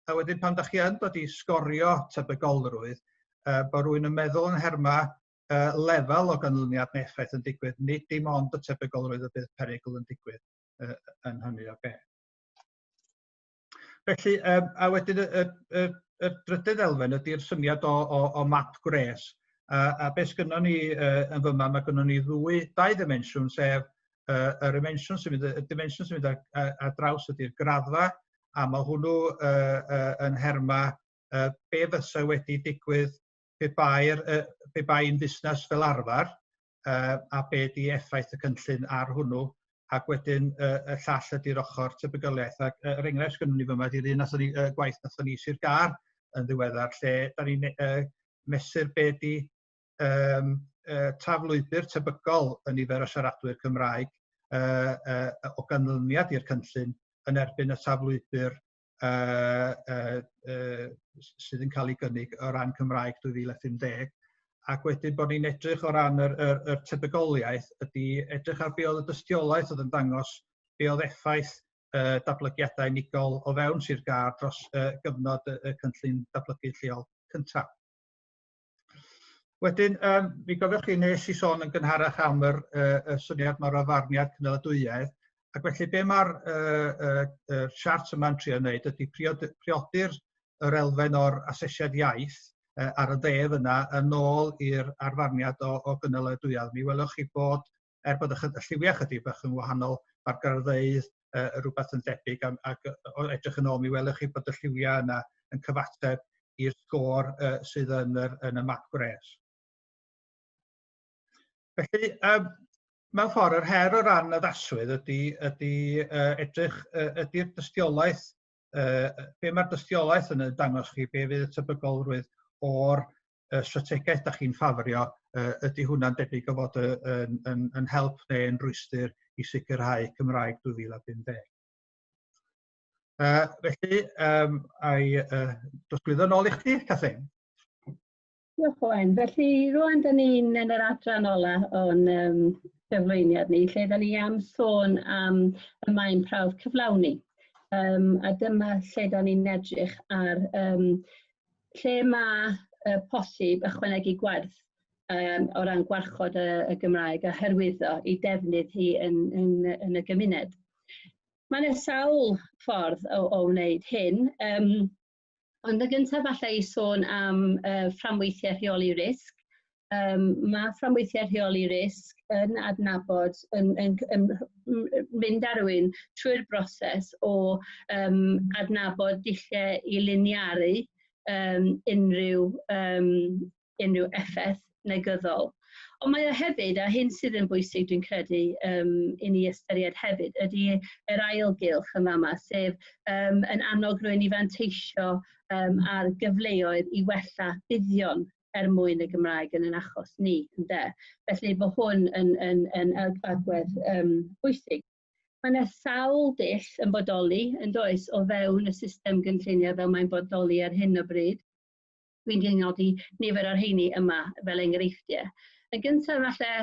A wedyn pan da chi yn dod i sgorio tebygolrwydd, bod rhywun yn meddwl yn nherma lefel o ganlyniad neu effaith yn digwydd, nid dim ond y tebygolrwydd y bydd perygl yn digwydd yn hynny o beth. Felly, a wedyn y drydydd elfen ydy'r syniad o map gwres. A beth sgynnon ni yn fyma, mae gynnon ni dau ddimensiwn, sef yr dimensiwn sy'n mynd, y dimensiwn sy'n mynd ar draws ydy'r graddfa, a mae hwnnw yn nherma be fysa wedi digwydd pe bai'n busnes fel arfer, a be di effaith y cynllun ar hwnnw, ac wedyn y llall ydy'r ochr tebygoliaeth. Ac yr enghraifft gynnon ni fyma ydy'r un nathon ni, gwaith nathon ni Sir Gâr yn ddiweddar, lle da ni'n mesur be di taflwybr tebygol y nifer o siaradwyr Cymraeg o ganlyniad i'r cynllun yn erbyn y taflwybr sydd yn cael ei gynnig o ran Cymraeg 2050, ac wedyn bod ni'n edrych o ran yr tebygoliaeth ydy edrych ar be oedd y dystiolaeth oedd yn dangos be oedd effaith datblygiadau unigol o fewn Sir Gâr dros gyfnod y cynllun datblygu lleol cyntaf. Wedyn, mi gofiwch chi nes i sôn yn gynharach am y syniad mae'r arfarniad cynaladwyedd, ac felly be mae'r siart yma'n trio wneud ydy priodi'r yr elfen o'r asesiad iaith ar y dde fyna yn ôl i'r arfarniad o gynaladwyedd. Mi welwch chi bod, er bod y lliwiau chydig bach yn wahanol, mae'r graddfeydd rhywbeth yn debyg, ac o edrych yn ôl mi welwch chi bod y lliwiau yna yn cyfateb i'r sgôr sydd yn y map gwres. Felly, mewn ffordd, yr her o ran addasrwydd ydy edrych, ydy'r dystiolaeth, be mae'r dystiolaeth yn dangos chi, be fydd y tebygolrwydd o'r strategaeth da chi'n ffafrio, ydy hwnna'n debyg o fod yn help neu yn rwystr i sicrhau Cymraeg 2050. Felly, a'i drosglwyddo nôl i chdi, Catherine. Diolch, Owen. Felly, rwan da ni'n yn yr adran ola o'n gyflwyniad ni, lle da ni am sôn am y maen prawf cyflawni. A dyma lle da ni'n edrych ar lle mae posib ychwanegu gwerth o ran gwarchod y Gymraeg a hyrwyddo i defnydd hi yn y gymuned. Mae yna sawl ffordd o wneud hyn. Ond y gyntaf falle i sôn am fframweithiau rheoli risg. Mae fframweithiau rheoli risg yn adnabod, yn mynd â rhywun trwy'r broses o adnabod dulliau i liniaru unrhyw effaith negyddol. Ond mae o hefyd, a hyn sydd yn bwysig dwi'n credu i ni ystyried hefyd, ydy yr ail gylch yn fama, sef yn annog rhywun i fanteisio ar gyfleoedd i wella buddion er mwyn y Gymraeg yn ein achos ni, ynde? Felly bod hwn yn agwedd bwysig. Mae yna sawl dull yn bodoli, yn does, o fewn y system gynllunio fel mae'n bodoli ar hyn o bryd. Dwi'n di nodi nifer o'r rheini yma fel enghreifftiau. Yn gyntaf falle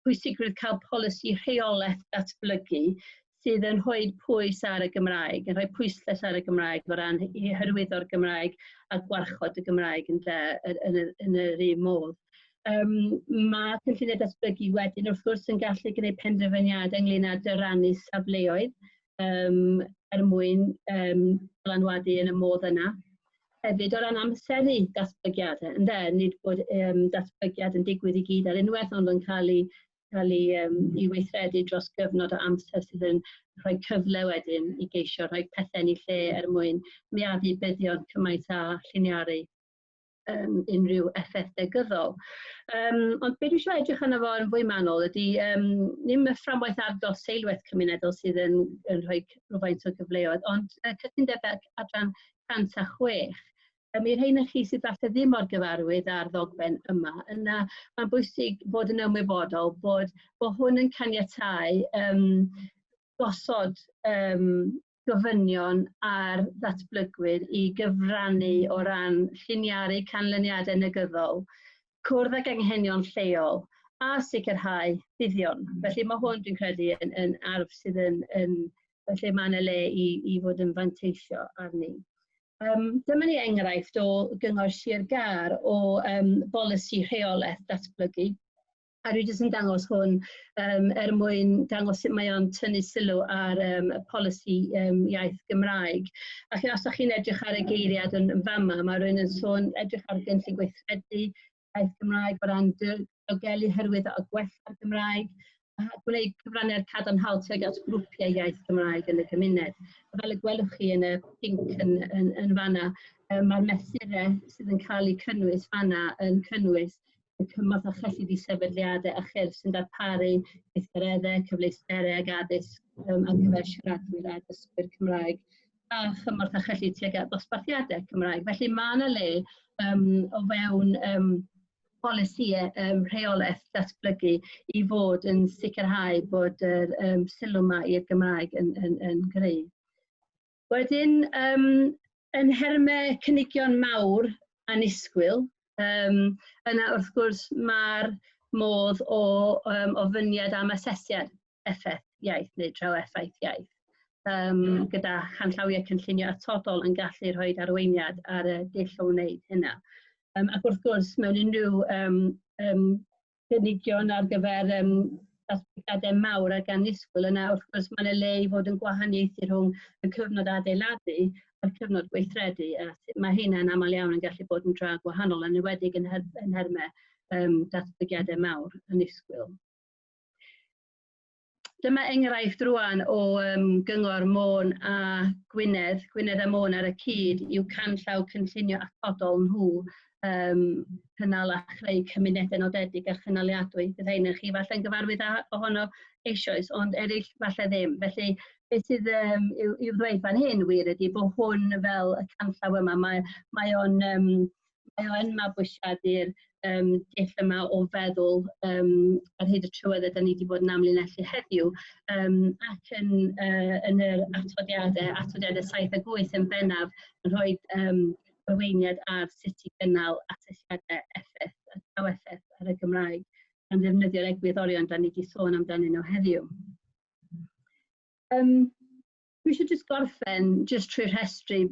pwysigrwydd cael polisi rheolaeth datblygu sydd yn rhoi pwys ar y Gymraeg, yn rhoi pwyslais ar y Gymraeg o ran i hyrwyddo'r Gymraeg a gwarchod y Gymraeg yn yr un modd. Mae cynlluniau datblygu wedyn wrth gwrs yn gallu gwneud penderfyniadau ynglyn â dyrannu safleoedd er mwyn dylanwadu yn y modd yna. Hefyd o ran amseru datblygiadau, ynde, nid bod datblygiad yn digwydd i gyd ar unwaith, ond yn cael ei weithredu dros gyfnod o amser sydd yn rhoi cyfle wedyn i geisio rhoi pethau yn ei lle er mwyn miadu buddion cymaint a lliniaru unrhyw effaith negyddol. Ond be dwi eisiau edrych arno fo yn fwy manwl ydy ddim y fframwaith ardoll seilwaith cymunedol sydd yn rhoi rhywfaint o gyfleoedd, ond cytundeb adran 106. I'r rhein o chi sydd falle ddim mor gyfarwydd â'r ddogfen yma, yna mae'n bwysig bod yn ymwybodol bod hwn yn caniatáu gosod gofynion ar ddatblygwyr i gyfrannu o ran lliniaru canlyniadau negyddol, cwrdd ag anghenion lleol a sicrhau buddion. Felly mae hwn, dwi'n credu, yn arf sydd yn felly mae yna le i fod yn fanteisio arni. Dyma ni enghraifft o Gyngor Sir Gâr o bolisi rheolaeth datblygu. A dwi jyst yn dangos hwn er mwyn dangos sut mae o'n tynnu sylw ar y polisi iaith Gymraeg. Ac os ydych chi'n edrych ar y geiriad yn fama, mae rhywun yn sôn edrych ar gynllun gweithredu iaith Gymraeg o ran diogelu, hyrwyddo a gwella'r Gymraeg, a gwneud cyfraniad cadarnhaol tuag at grwpiau iaith Gymraeg yn y gymuned. A fel y gwelwch chi yn y pinc yn fanna, mae'r mesurau sydd yn cael eu cynnwys fanna yn cynnwys y cymorth a chyllid i sefydliadau a chyrff sy'n darparu gweithgareddau, cyfleusterau ac addysg ar gyfer siaradwyr a dysgwyr Cymraeg a chymorth a chyllid tuag at ddosbarthiadau Cymraeg. Felly mae yna le o fewn polisïau rheolaeth datblygu i fod yn sicrhau bod yr sylw yma i'r Gymraeg yn gryf. Wedyn, um, yn nhermau cynigion mawr annisgwyl, um, yna wrth gwrs mae'r modd o um, ofyniad am asesiad effaith iaith neu traw effaith iaith, um, gyda chanllawiau cynllunio atodol yn gallu rhoi arweiniad ar y dull o wneud hynna. Um, ac wrth gwrs, mewn unrhyw um, um, gynigion ar gyfer um, datblygiadau mawr ac annisgwyl yna, wrth gwrs mae yna le i fod yn gwahaniaethu rhwng y cyfnod adeiladu a'r cyfnod gweithredu, a mae hynna'n aml iawn yn gallu bod yn dra gwahanol, yn enwedig yn, her yn nhermau um, datblygiadau mawr annisgwyl. Dyma enghraifft rwan o um, Gyngor Môn a Gwynedd, Gwynedd a Môn ar y cyd i'w canllaw cynllunio atodol nhw um, cynnal a chreu cymunedau nodedig a chynaliadwy. Bydd rhain chi falle'n gyfarwydd â ohono eisoes, ond eraill falle ddim. Felly, beth sydd um, i'w, i'w ddweud fan hyn wir ydy bod hwn fel y canllaw yma, mae, mae o'n um, mae o yn mabwysiadu'r um, dull yma o feddwl um, ar hyd y trywydd ydyn ni wedi bod yn amlinellu heddiw um, ac yn, uh, yn yr atodiadau, atodiadau 7 a 8 yn bennaf yn rhoi um, arweiniad ar sut i gynnal asesiadau effaith a traw effaith ar y Gymraeg gan ddefnyddio'r egwyddorion da ni wedi sôn amdanyn nhw heddiw. Um, dwi eisiau jyst gorffen jyst trwy rhestru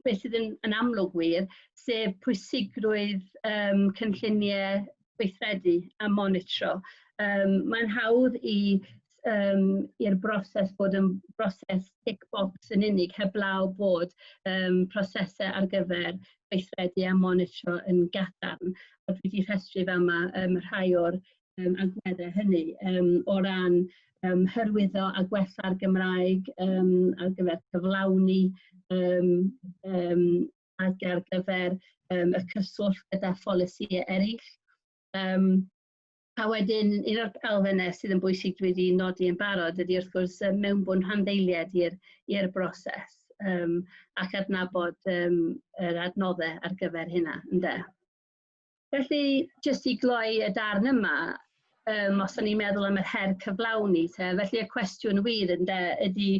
beth sydd yn, yn amlwg wir, sef pwysigrwydd um, cynlluniau gweithredu a monitro. Um, Mae'n hawdd i um, i'r broses bod yn broses tick box yn unig, heblaw bod um, prosesau ar gyfer gweithredu a monitro yn gadarn. A dwi wedi rhestru fel yma um, rhai o'r um, agweddau hynny um, o ran um, hyrwyddo a gwella'r Gymraeg um, ar gyfer cyflawni um, um, ac ar gyfer um, y cyswllt gyda pholisïau eraill. Um, a wedyn, un o'r elfennau sydd yn bwysig dwi wedi nodi yn barod ydy wrth gwrs mewnbwn rhanddeiliad i'r broses um, ac adnabod um, yr adnoddau ar gyfer hynna, ynde? Felly, jyst i gloi y darn yma, um, os o'n i'n meddwl am yr her cyflawni, te, felly y cwestiwn wir ynde, ydy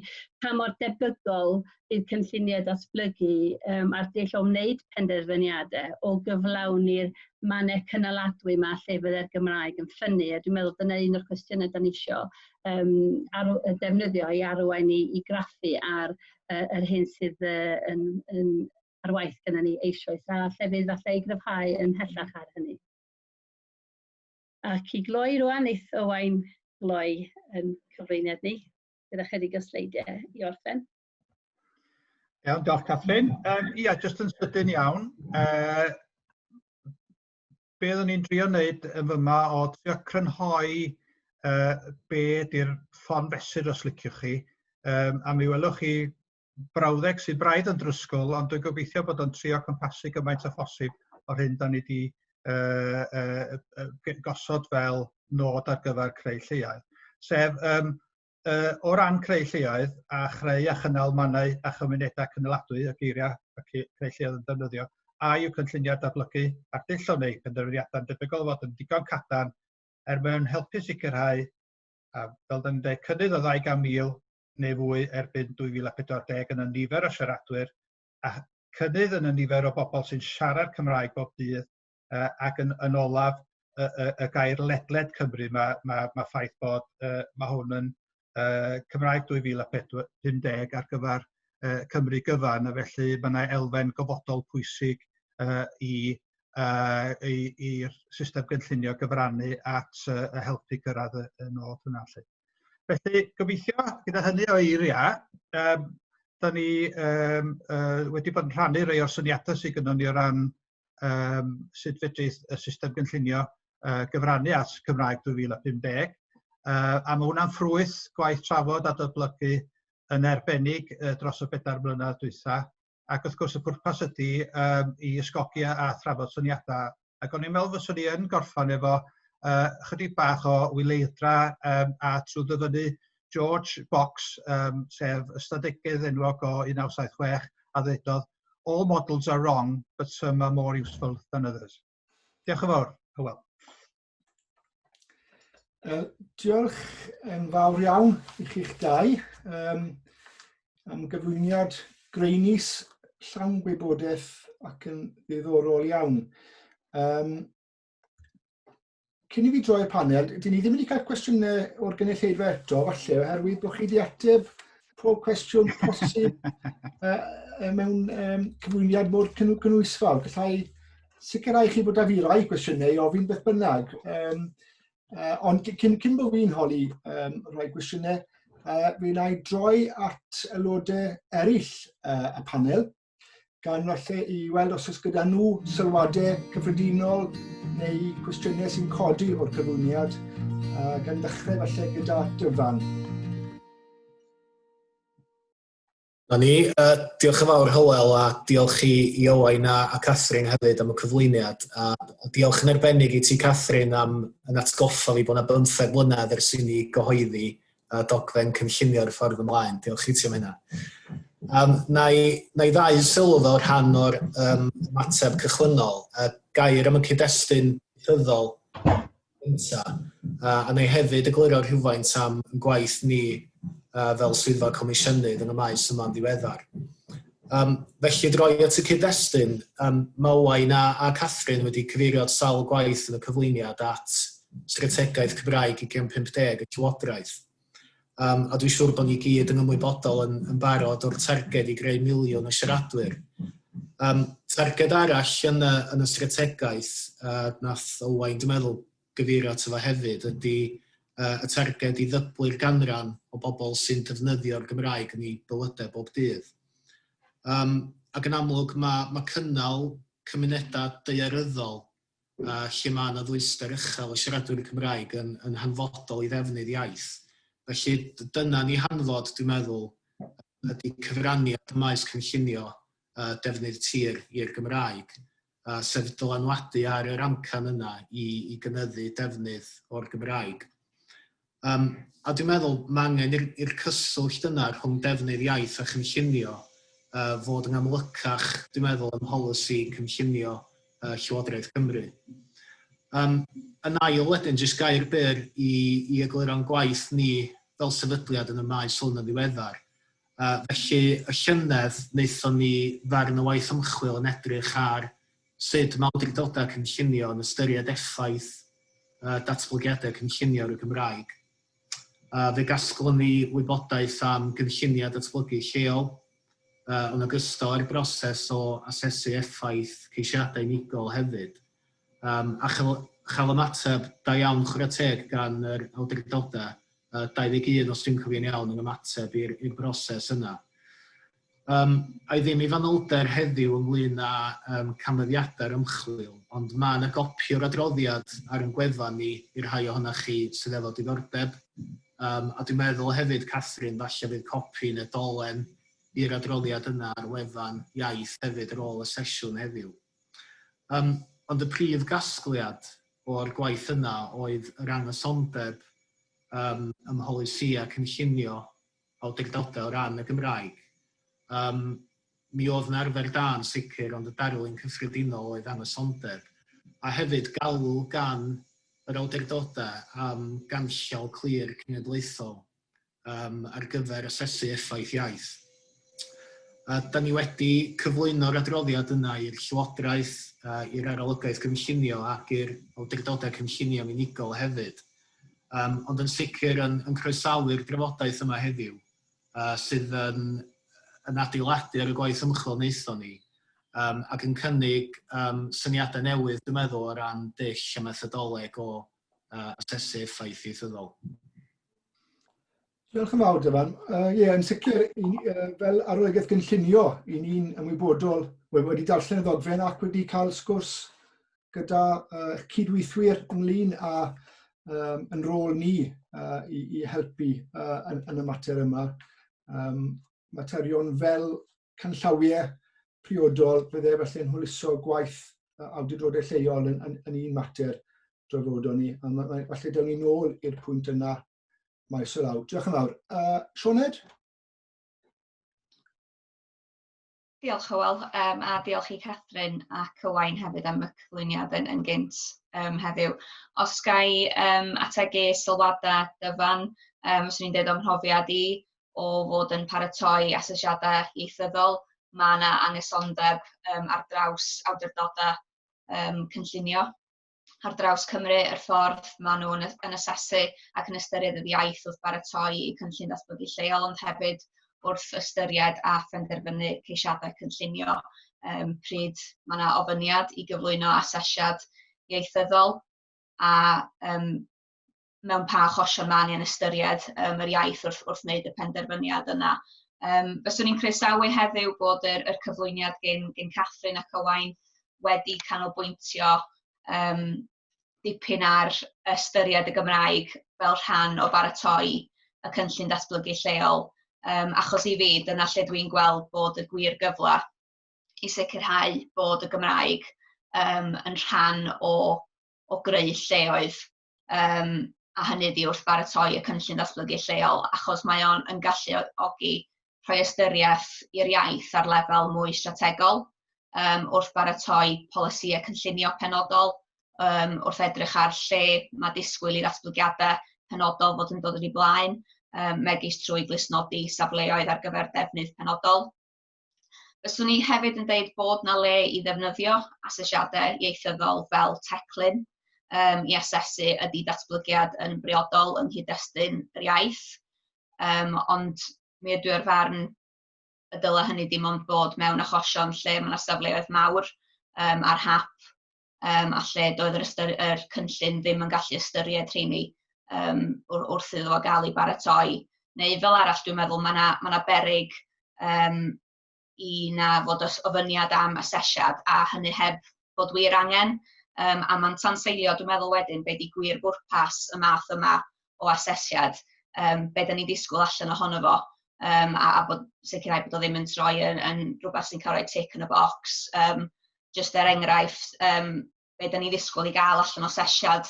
pa mor debygol bydd cynlluniau datblygu um, a'r dull o wneud penderfyniadau o gyflawni'r mannau cynaladwy yma lle fydde'r Gymraeg yn ffynnu. A dwi'n meddwl dyna un o'r cwestiynau da ni isio um, ar, defnyddio i arwain i, i graffu ar uh, yr hyn sydd uh, yn, yn ar waith gyda ni eisoes a llefydd falle i gryfhau ymhellach ar hynny. Ac i gloi rwan, eith Owain gloi yn cyflwyniad ni, gyda chydig o sleidiau i orffen. Iawn, diolch Catherine. Um, ia, jyst yn sydyn iawn. Uh, be oeddwn ni'n drio wneud yn fyma o trio crynhoi uh, be ydy'r ffon fesur os liciwch chi. Um, a mi welwch chi brawddeg sydd braidd yn drysgol, ond dwi'n gobeithio bod o'n trio cwmpasu gymaint â phosib o'r hyn da ni wedi uh, uh, uh, gosod fel nod ar gyfer creu lleoedd. Sef, um, uh, o ran creu lleoedd a chreu a chynnal mannau a chymunedau cynaladwy, y geiriau y creu lleoedd yn defnyddio, a yw cynlluniau datblygu a'r dull o wneud penderfyniadau'n debygol o fod yn digon cadarn er mwyn helpu sicrhau, a fel da ni'n dweud, cynnydd o 200,000 neu fwy erbyn 2040 yn y nifer o siaradwyr a cynnydd yn y nifer o bobl sy'n siarad Cymraeg bob dydd uh, ac yn, yn olaf y, y, y gair ledled Cymru, mae, mae, mae ffaith bod uh, mae hwn yn uh, Cymraeg 2050 ar gyfer uh, Cymru gyfan, a felly mae yna elfen gofodol pwysig uh, i uh, i'r system gynllunio gyfrannu at uh, helpu cyrraedd y, y nod yna. Felly. Felly, gobeithio, gyda hynny o eiriau, um, da ni um, uh, wedi bod yn rhannu rhai o'r syniadau sydd gynnon ni o ran um, sut fedrith y system gynllunio uh, gyfrannu at Cymraeg 2050. Uh, a mae hwnna'n ffrwyth gwaith trafod a datblygu yn arbennig uh, dros y bedair mlynedd dwytha. Ac wrth gwrs y pwrpas ydy um, i ysgogi a, a thrafod syniadau. Ac o'n i'n meddwl fyswn i yn gorffan efo uh, chydig bach o wyleidra um, a trwy ddyfynnu George Box, um, sef ystadegydd enwog o 1976, a ddeudodd, All models are wrong, but some are more useful than others. Diolch yn fawr, Hywel. Uh, diolch yn fawr iawn i chi'ch dau um, am gyflwyniad graenus, llawn gwybodaeth ac yn ddiddorol iawn. Um, cyn i fi droi'r panel, dyn ni ddim wedi cael cwestiynau o'r gynulleidfa eto, falle, oherwydd bod chi wedi ateb pob cwestiwn posib mewn um, cyflwyniad mor cynhwysfawr. Gallai sicrhau chi bod â fi rai cwestiynau i ofyn beth bynnag. Um, ond cyn, cyn bod fi'n holi um, rhai gwestiynau, fe wna i droi at aelodau eraill y panel, gan falle i weld os oes gyda nhw sylwadau cyffredinol neu cwestiynau sy'n codi o'r cyflwyniad, gan ddechrau falle gyda Dyfan. Na ni, uh, diolch yn fawr Hywel a diolch i, i Owain a, a Catherine hefyd am y cyflwyniad. A, a diolch yn arbennig i ti Catherine am yn atgoffa fi bod yna bymtheg mlynedd ers i ni gyhoeddi uh, dogfen cynllunio'r ffordd ymlaen. Diolch i ti am hynna. Um, na, i, na i ddau sylw fel rhan o'r um, ymateb cychwynnol. Uh, gair am y cyd-destun ieithyddol gynta, a a wna i hefyd egluro rhywfaint am ein gwaith ni uh, fel swyddfa comisiynydd yn y maes yma'n ddiweddar. Um, felly, droi at y cyd-destun, um, mae Owain a, a Catherine wedi cyfeirio at sawl gwaith yn y cyflwyniad at strategaeth Cymraeg 2050 y Llywodraeth. Um, a dwi'n siŵr bod ni gyd yn ymwybodol yn, yn barod o'r targed i greu miliwn o siaradwyr. Um, targed arall yn y, yn y strategaeth, uh, nath Owain, dwi'n meddwl, gyfeirio ato fo hefyd, ydy uh, y targed i ddyblu'r ganran o bobl sy'n defnyddio'r Gymraeg yn eu bywydau bob dydd. Um, ac yn amlwg mae, mae cynnal cymunedau daearyddol a lle mae yna ddwyster uchel o siaradwyr Cymraeg yn, yn hanfodol i ddefnydd iaith. Felly dyna ni hanfod, dwi'n meddwl, ydy cyfraniad y maes cynllunio uh, defnydd tir i'r Gymraeg, uh, sef dylanwadu ar yr amcan yna i, i gynyddu defnydd o'r Gymraeg. Um, a dwi'n meddwl mae angen i'r cyswllt yna rhwng defnydd iaith a chynllunio uh, fod yn amlycach, dwi'n meddwl, ym mholisi cynllunio uh, Llywodraeth Cymru. Um, yn ail wedyn, jyst gair byr i, i egluro'n gwaith ni fel sefydliad yn y maes hwn yn ddiweddar. Uh, felly, y llynedd, wnaethon ni ddarn o waith ymchwil yn edrych ar sut mae awdurdodau cynllunio yn ystyried effaith uh, datblygiadau cynllunio ar y Gymraeg. Uh, fe gasglwn ni wybodaeth am gynlluniau datblygu lleol, uh, yn ogystal â'r broses o asesu effaith ceisiadau unigol hefyd, um, a chael, chael ymateb da iawn chwarae teg gan yr awdurdodau uh, 21 os dwi'n cofio'n iawn yn ymateb i'r broses yna. Um, a i ddim i fanylder heddiw ynglyn â um, canfyddiadau'r ymchwil, ond mae yna gopi o'r adroddiad ar ein gwefan ni i'r rhai ohonoch chi sydd efo diddordeb. Um, a dwi'n meddwl hefyd, Catherine, falle fydd copi neu dolen i'r adroddiad yna ar wefan iaith hefyd ar ôl y sesiwn heddiw. Um, ond y prif gasgliad o'r gwaith yna oedd yr anghysondeb um, ym mholisïau cynllunio awdurdodau o ran y Gymraeg. Um, mi oedd yna arfer da yn sicr, ond y darlun cyffredinol oedd anghysondeb. A hefyd galw gan yr awdurdodau am ganllaw clir cenedlaethol um, ar gyfer asesu effaith iaith. A da ni wedi cyflwyno'r adroddiad yna i'r Llywodraeth, uh, i'r Arolygaeth Gynllunio ac i'r awdurdodau cynllunio unigol hefyd. Um, ond yn sicr yn, yn croesawu'r drafodaeth yma heddiw, uh, sydd yn, yn adeiladu ar y gwaith ymchwil wnaethon ni, um, ac yn cynnig um, syniadau newydd, dwi'n meddwl, o ran dull a methodoleg o uh, asesu effaith ieithyddol. Diolch yn fawr, Dyfan. Ie, uh, yeah, yn sicr, i, uh, fel arolygaeth gynllunio, i ni'n ymwybodol, wedi darllen y ddogfen ac wedi cael sgwrs gyda uh, cydweithwyr ynglyn â um, yn rôl ni uh, i, i helpu uh, yn, yn y mater yma. Um, materion fel canllawiau priodol fydde felly'n hwyluso gwaith awdurdodau lleol yn, yn, yn un mater drafodon ni. A ma, ma, falle down ni nôl i'r pwynt yna maes o law. Diolch yn fawr. Uh, Sioned? Diolch Hywel, um, a diolch i Catherine ac Owain hefyd am y cyflwyniad yn, yn gynt um, heddiw. Os ga i um, ategu sylwadau Dyfan, um, os i'n dweud o'm mhrofiad i, o fod yn paratoi asesiadau ieithyddol. Mae yna anghysondeb ar draws awdurdodau cynllunio ar draws Cymru, yr ffordd maen nhw'n yn asesu ac yn ystyried yr iaith wrth baratoi eu cynllun datblygu lleol, ond hefyd wrth ystyried a phenderfynu ceisiadau cynllunio pryd mae yna ofyniad i gyflwyno asesiad ieithyddol a mewn pa achosion maen nhw'n ystyried yr iaith wrth wneud y penderfyniad yna. Fyswn i'n croesawu heddiw bod yr cyflwyniad gen Catherine ac Owain wedi canolbwyntio dipyn ar ystyried y Gymraeg fel rhan o baratoi y cynllun datblygu lleol, achos i fi dyna lle dwi'n gweld bod y gwir gyfle i sicrhau bod y Gymraeg yn rhan o greu lleoedd, a hynny ydi wrth baratoi y cynllun datblygu lleol, achos mae o'n yn galluogi rhoi ystyriaeth i'r iaith ar lefel mwy strategol wrth baratoi polisïau cynllunio penodol, wrth edrych ar lle mae disgwyl i ddatblygiadau penodol fod yn dod yn ei blaen, megis trwy glustnodi safleoedd ar gyfer defnydd penodol. Fyswn i hefyd yn deud bod 'na le i ddefnyddio asesiadau ieithyddol fel teclyn i asesu ydy datblygiad yn briodol yng nghyd-destun yr iaith, ond mi ydw i o'r farn y dylai hynny dim ond bod mewn achosion lle mae 'na safleoedd mawr ar hap a lle doedd yr cynllun ddim yn gallu ystyried rheini wrth iddo fo gael ei baratoi. Neu fel arall dwi'n meddwl mae 'na ma beryg i na fod ofyniad am asesiad a hynny heb fod wir angen. A mae'n tanseilio, dwi'n meddwl wedyn, be di gwir bwrpas y math yma o asesiad, be da ni'n disgwyl allan ohono fo, a bod sicrhau bod o ddim yn troi yn rhywbeth sy'n cael rhoi tick yn y box. Just er enghraifft, be da ni'n ddisgwyl i gael allan o asesiad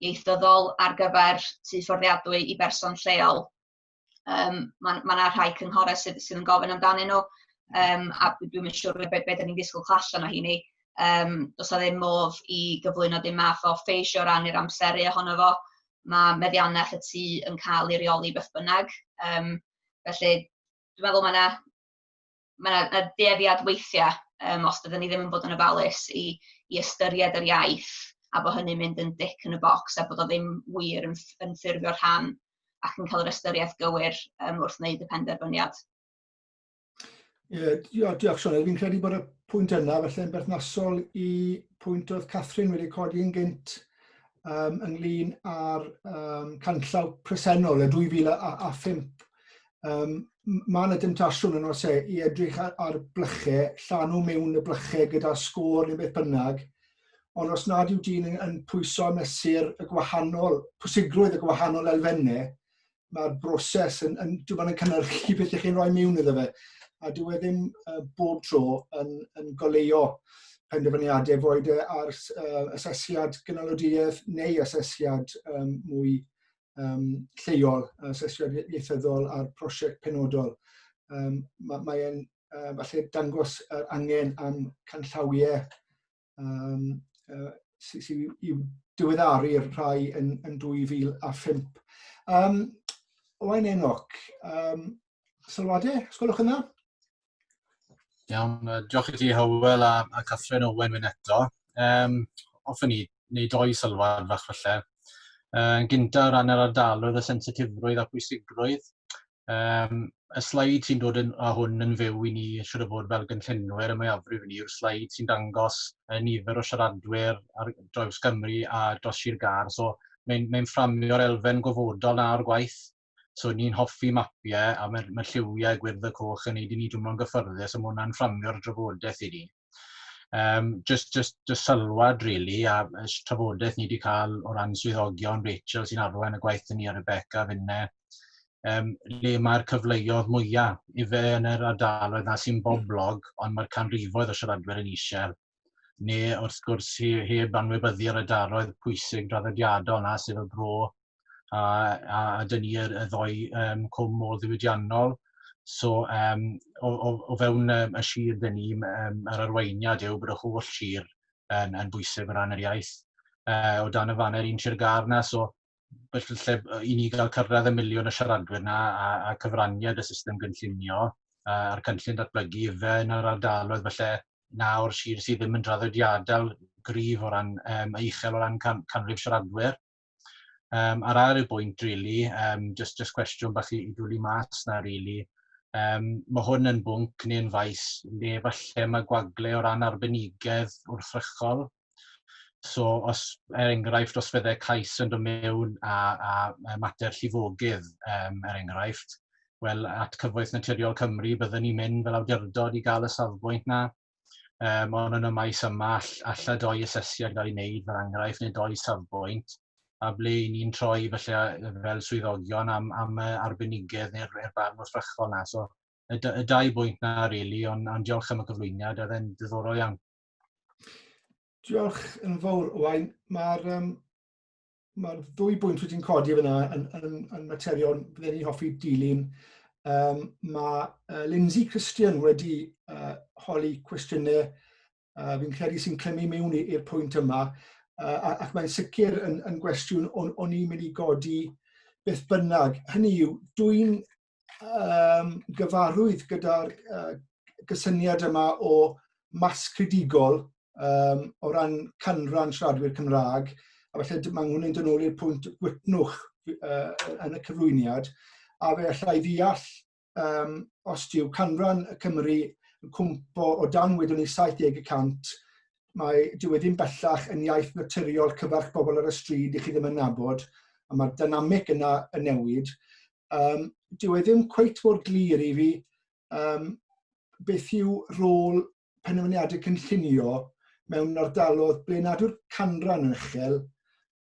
ieithyddol ar gyfer tŷ fforddiadwy i berson lleol. Mae 'na rhai cynghorau sydd yn gofyn amdanyn nhw, a dwi'm yn siŵr be da ni'n disgwyl cael allan o heini. Does 'na ddim modd i gyflwyno dim math o ffeisio o ran i'r amseru ohono fo. Mae meddiannaeth y tŷ yn cael ei reoli beth bynnag. Felly dwi'n meddwl mae 'na dueddiad weithiau, os dydyn ni ddim yn bod yn ofalus, i ystyried yr iaith a bod hynny'n mynd yn dic yn y bocs a bod o ddim wir yn ffurfio rhan ac yn cael yr ystyriaeth gywir wrth wneud y penderfyniad. Ie, yeah, diolch Sioned. Fi'n credu bod y pwynt yna felly yn berthnasol i pwynt oedd Catherine wedi codi yn gynt ynglyn â'r canllaw presennol y 2005. Mae yna demtasiwn yn oes e i edrych ar blychau, llanw mewn y blychau gyda sgôr neu beth bynnag, ond os nad yw dyn yn pwyso a mesur y gwahanol, pwysigrwydd y gwahanol elfennau, mae'r broses yn yn cynhyrchu beth ych chi'n rhoi mewn iddo fe. A dyw e ddim bob tro yn goleuo penderfyniadau, boed e ar asesiad gynalwdiaeth neu asesiad mwy lleol, asesiad ieithyddol a'r prosiect penodol. Mae e'n falle dangos yr angen am canllawiau sydd i'w diweddaru'r rhai yn 2005. Owain Enoch, sylwadau, os gwelwch yn dda? Iawn, diolch i ti Hywel a Catherine Owen wyn eto. Hoffwn i wneud doi sylwad fach falle. Yn gyntaf o ran yr ardaloedd y sensitifrwydd a pwysigrwydd. Y sleid sy'n dod â hwn yn fyw i ni, siwr o fod fel gynllunwyr y mwyafrif i ni, yw'r sleid sy'n dangos y nifer o siaradwyr ar draws Gymru a dros Sir Gâr. So mae'n fframio'r elfen gofodol na o'r gwaith. So ni'n hoffi mapiau a mae'r lliwiau gwyrdd a coch yn neud i ni dwmlo'n gyffyrddus, a mae hwnna'n fframio'r drafodaeth i ni. Just sylwad, really, a trafodaeth ni wedi cael o ran swyddogion, Rachel sy'n arwain y gwaith ni a Rebecca finne, le mae'r cyfleoedd mwyaf i fe yn yr ardaloedd na sy'n boblog, ond mae'r canrifoedd o siaradwyr yn isiel. Neu wrth gwrs heb anwybyddu'r ardaloedd pwysig draddodiadol na, sef y Bro a dyn ni y ddoi cwm ôl ddiwydiannol. So o fewn y sir dyn ni, yr arweiniad yw bod y holl sir yn bwysig o ran yr iaith o dan y faner un Sir Gâr na. So Felly i ni gael cyrraedd y miliwn o siaradwyr na a cyfraniad y system gynllunio a'r cynllun datblygu ife yn yr ardaloedd falle nawr sir sydd ddim yn draddodiadol gryf o ran uchel o ran canrif siaradwyr. A'r ail bwynt, really, just cwestiwn bach i dwlu mas na, really. Mae hwn yn bwnc neu'n faes le falle mae gwagle o ran arbenigedd wrthrychol. So, os, er enghraifft, os fydde cais yn dod mewn a mater llifogydd, er enghraifft, wel, at Cyfoeth Naturiol Cymru byddwn ni'n mynd fel awdurdod i gael y safbwynt na. Ond yn y maes yma, alla doi asesiad gael ei wneud, fel enghraifft, neu doi safbwynt, a ble i ni'n troi felly fel swyddogion am arbenigedd neu'r barn wrthrychol na. So, y dau bwynt na, really, ond diolch am y cyflwyniad, oedd e'n diddorol iawn. Diolch yn fawr, Owain. Mae'r ma ddwy bwynt wedi'n codi fyna yn materion bydden ni'n hoffi dilyn. Mae Lindsay Christian wedi holi cwestiynau fi'n credu sy'n clymu mewn i'r pwynt yma, ac mae'n sicr yn gwestiwn o'n i'n mynd i godi beth bynnag. Hynny yw, dwi'n gyfarwydd gyda'r gysyniad yma o mas cridigol o ran canran siaradwyr Cymraeg, a falle mae hwn yn dod nôl i'r pwynt gwytnwch yn y cyflwyniad, a fe allai ddeall os dyw canran y Cymru yn cwmpo o dan wedwn ni 70%, mae dyw e ddim bellach yn iaith naturiol cyfarch bobl ar y stryd i chi ddim yn nabod, a mae'r dynamic yna yn newid. Dyw e ddim cweit mor glir i fi beth yw rôl penderfyniadau cynllunio mewn ardaloedd ble nad yw'r canran yn uchel,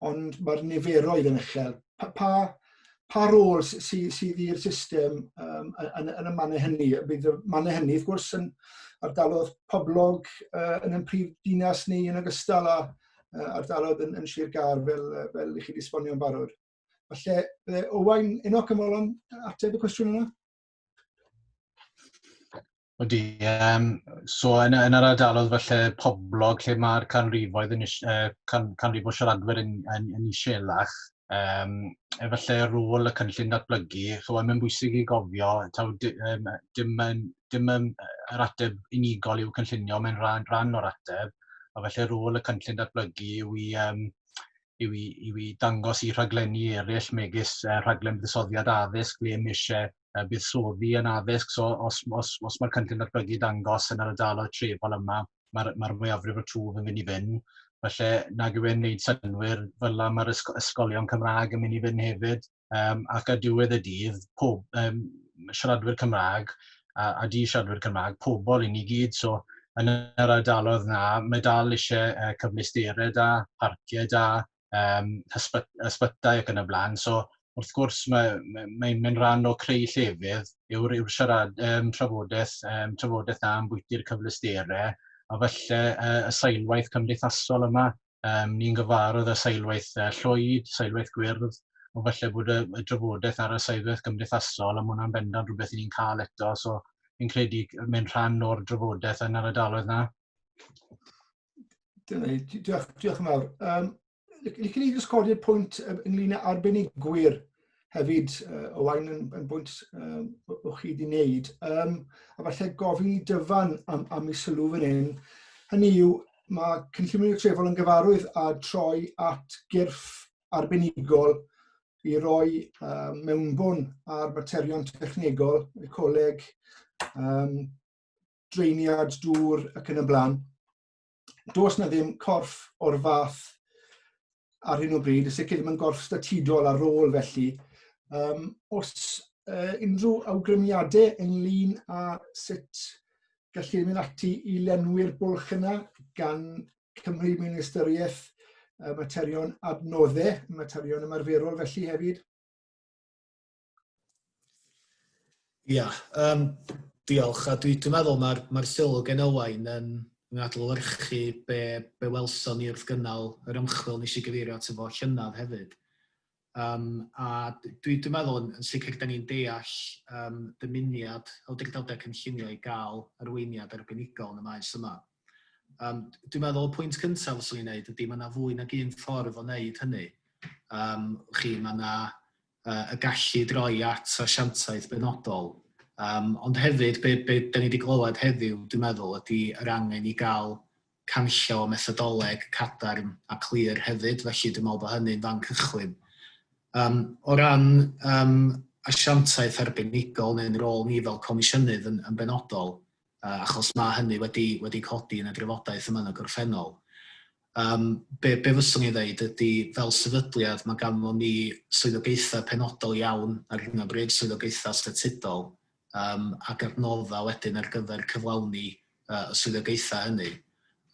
ond mae'r niferoedd yn uchel. Pa rôl sydd i'r system yn y mannau hynny? Bydd y mannau hynny, wrth gwrs, yn ardaloedd poblog yn ein prif dinas ni yn ogystal â ardaloedd yn Sir Gâr, fel i chi wedi esbonio'n barod. Falle, bydde Owain Enoch yn fodlon ateb y cwestiwn yna? Odi, so yn yr ardaloedd falle poblog lle mae'r canrifoedd yn canrif o siaradwyr yn iselach, efallai rôl y cynllun datblygu, chymod, mae'n bwysig i gofio, taw dim yn yr ateb unigol i'w cynllunio, mae'n rhan o'r ateb, a felly rôl y cynllun datblygu yw i dangos i rhaglenni eraill megis rhaglen buddsoddiad addysg ble mae eisiau buddsoddi yn addysg. So os mae'r cynllun datblygu dangos yn yr ardaloedd trefol yma, mae'r mwyafrif o twf yn mynd i fynd. Felly nag yw e'n gwneud synnwyr fel la mae'r ysgolion Cymraeg yn mynd i fynd hefyd. Ac ar diwedd y dydd, siaradwyr Cymraeg a di siaradwyr Cymraeg, pobl i ni gyd. So yn yr ardaloedd na, mae dal eisiau cyfleusterau da, parciau da, ysbytai ac yn y blaen. So wrth gwrs mae'n rhan o creu llefydd yw'r siarad, trafodaeth na ambwyti'r cyfleusterau a falle y seilwaith cymdeithasol yma. Ni'n gyfarwydd â seilwaith llwyd, seilwaith gwyrdd, ond falle bod y drafodaeth ar y seilwaith cymdeithasol, a ma' hwnna'n bendant rhywbeth i ni'n cael eto, so fi'n credu mae'n rhan o'r drafodaeth yn yr ardaloedd na. Dyna ni, diolch yn fawr. Licen i jyst codi'r pwynt ynglyn â arbenigwyr hefyd, Owain, yn bwynt o chi wedi wneud. A falle gofyn i Dyfan am ei sylw fan hyn. Hynny yw, mae cynllunwyr trefol yn gyfarwydd â troi at gyrff arbenigol i roi mewnbwn ar materion technegol, ecoleg, draeniad dŵr ac yn y blaen. Does na ddim corff o'r fath ar hyn o bryd, y sicr ddim yn gorff statudol ar ôl felly. Os unrhyw awgrymiadau ynglyn â sut gallu mynd ati i lenwi'r bwlch yna gan Cymru mewn ystyriaeth materion adnoddau, materion ymarferol felly hefyd? Ia, diolch. A dwi meddwl mae'r sylw gen Owain yn adlewyrchu be welson ni wrth gynnal yr ymchwil nes i gyfeirio ato fo llynedd hefyd. A dwi meddwl yn sicr da ni'n deall dymuniad awdurdodau cynllunio i gael arweiniad arbenigol yn y maes yma. Dwi'n meddwl y pwynt cyntaf fyswn i'n neud ydy mae yna fwy nag un ffordd o wneud hynny. Um, chi, mae yna uh, y gallu droi at asiantaeth benodol. Um, ond hefyd, be, be da ni wedi glywed heddiw, dwi'n meddwl, ydy yr angen i gael canllaw a methodoleg cadarn a clir hefyd, felly dwi'n meddwl bod hynny'n fan cychwyn. Um, o ran um, asiantaeth arbenigol neu'n rôl ni fel comisiynydd yn, yn benodol, uh, achos mae hynny wedi, wedi codi yn y drafodaeth yma yn y gorffennol. Um, be, be fyswn i ddeud ydy, fel sefydliad, mae ganddo ni swyddogaethau penodol iawn ar hyn o bryd, swyddogaethau statudol, um, ac adnoddau wedyn ar gyfer cyflawni uh, y swyddogaethau hynny.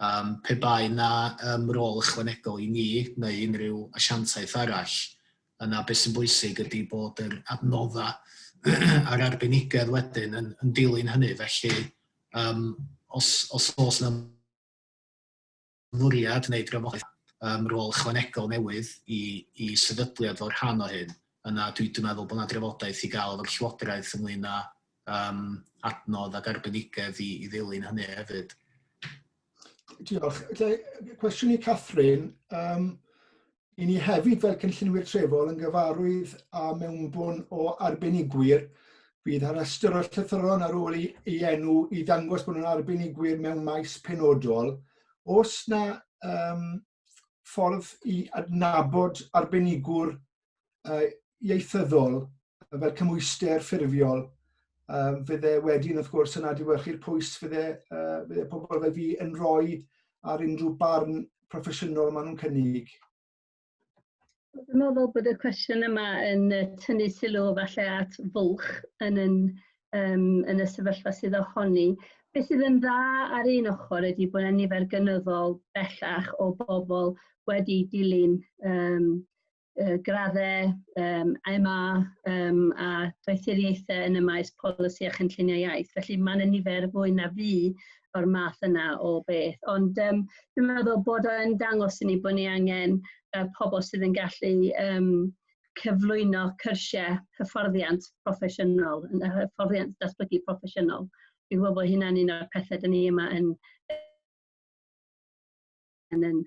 Um, pe bai na um, rôl ychwanegol i ni neu unrhyw asiantaeth arall, yna beth sy'n bwysig ydy bod yr adnoddau a'r arbenigedd wedyn yn, yn dilyn hynny. Felly, um, os, os oes yna fwriad neu drafodaeth um, rôl ychwanegol newydd i, i sefydliad fel rhan o hyn, yna dwi, dwi'n meddwl bod yna drafodaeth i gael efo'r llywodraeth ynglyn â um, adnodd ac arbenigedd i, i ddilyn hynny hefyd. Diolch. Cwestiwn i Catherine. Um, I ni hefyd fel cynllunwyr trefol yn gyfarwydd â mewnbwn o arbenigwyr fydd ar restr o'r llythyron ar ôl i, i enw i ddangos bod nhw'n arbenigwyr mewn maes penodol. Oes na um, ffordd i adnabod arbenigwr uh, ieithyddol fel cymhwyster ffurfiol, um, fydde wedyn wrth gwrs yn adlewyrchu'r pwys fydde, uh, fydde pobl fel fi yn rhoi ar unrhyw barn proffesiynol maen nhw'n cynnig. Dwi'n meddwl bod y cwestiwn yma yn tynnu sylw falle at fwlch yn, yn, um, yn y sefyllfa sydd ohoni. Beth sydd yn dda ar un ochr ydy bod yna nifer gynyddol bellach o bobl wedi dilyn um, graddau, um, MA um, a doethuriaethau yn y maes polisi a chynlluniau iaith. Felly mae yna nifer fwy na fi o'r math yna o beth. Ond um, dwi'n meddwl bod o'n dangos i ni bod ni angen uh, pobl sydd yn gallu um, cyflwyno cyrsiau hyfforddiant proffesiynol, hyfforddiant datblygu proffesiynol. Dwi'n gwybod bod hynna'n un o'r pethau dyn ni yma yn yn, yn,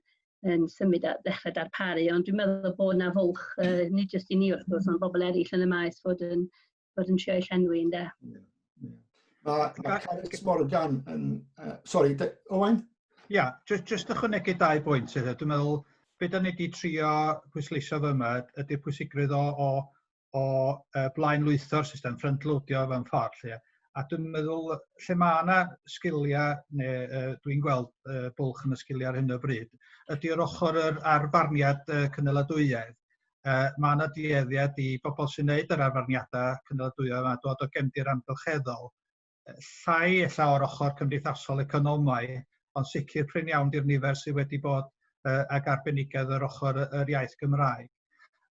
yn symud a ddechrau darparu, ond dwi'n meddwl bod na fwlch, uh, nid jyst i ni wrth gwrs, ond bobl eraill yn y maes fod yn, fod yn trio ei llenwi, ynde. Yeah, yeah. Mae ma Carys Morgan yn... Uh, sorry, Owain? Ia, yeah, just, just ychwanegu dau bwynt. Dwi'n meddwl, be da ni wedi trio pwysleisio fy yma ydy'r pwysigrwydd o, o o uh, blaenlwytho'r system, front-loadio fewn ffordd. Lle. A dwi'n meddwl, lle mae yna sgiliau, neu uh, dwi'n gweld uh, bwlch yn y sgiliau ar hyn o bryd, ydy'r ochr yr arfarniad uh, cynaladwyedd. Uh, mae yna dueddiad i bobl sy'n gwneud yr arfarniadau cynaladwyedd yma dod o gefndir amgylcheddol, llai ella o'r ochr cymdeithasol economaidd, ond sicr prin iawn di'r nifer sydd wedi bod uh, ag arbenigedd yr ochr yr iaith Gymraeg.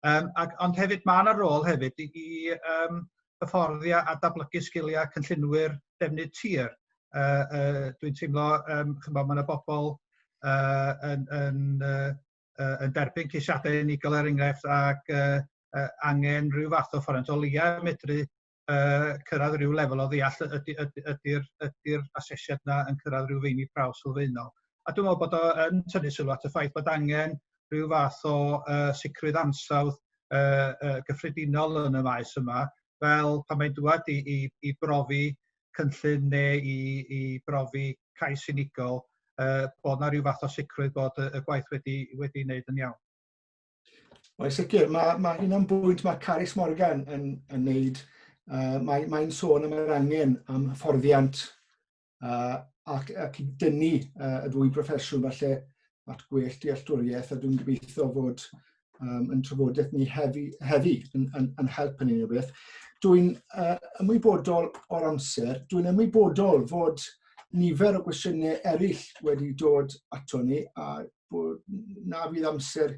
Um, ac, ond hefyd mae yna rôl hefyd i, i um, hyfforddi a datblygu sgiliau cynllunwyr defnydd tir. Uh, uh, Dwi'n teimlo, um, chymod, mae yna bobl uh, yn, yn, uh, uh, yn derbyn ceisiadau unigol er enghraifft ac uh, uh, angen rhyw fath o fforiant o leia medru uh, cyrraedd rhyw lefel o ddeall ydy'r ydy, ydy, ydy asesiad yna yn cyrraedd rhyw feini prawf sylfaenol. A dwi'n meddwl bod o yn tynnu sylw at y ffaith bod angen rhyw fath o uh, sicrwydd ansawdd uh, uh, gyffredinol yn y maes yma, fel pan mae'n dŵad i, i, i brofi cynllun neu i, i brofi cais unigol, uh, bod yna rhyw fath o sicrwydd bod y, y gwaith wedi, wedi wneud yn iawn. Mae'n sicr, mae, mae hynna'n bwynt mae Carys Morgan yn, yn neud. Uh, Mae'n mae sôn am yr angen am hyfforddiant uh, ac, ac i dynnu uh, y ddwy broffesiwn falle at gwell dealltwriaeth a dwi'n gobeithio fod um, yn trafodaeth ni heddi, heddi yn, yn, yn help yn unrhyw beth. Dwi'n uh, ymwybodol o'r amser, dwi'n ymwybodol fod nifer o gwestiynau eraill wedi dod ato ni a bod na fydd amser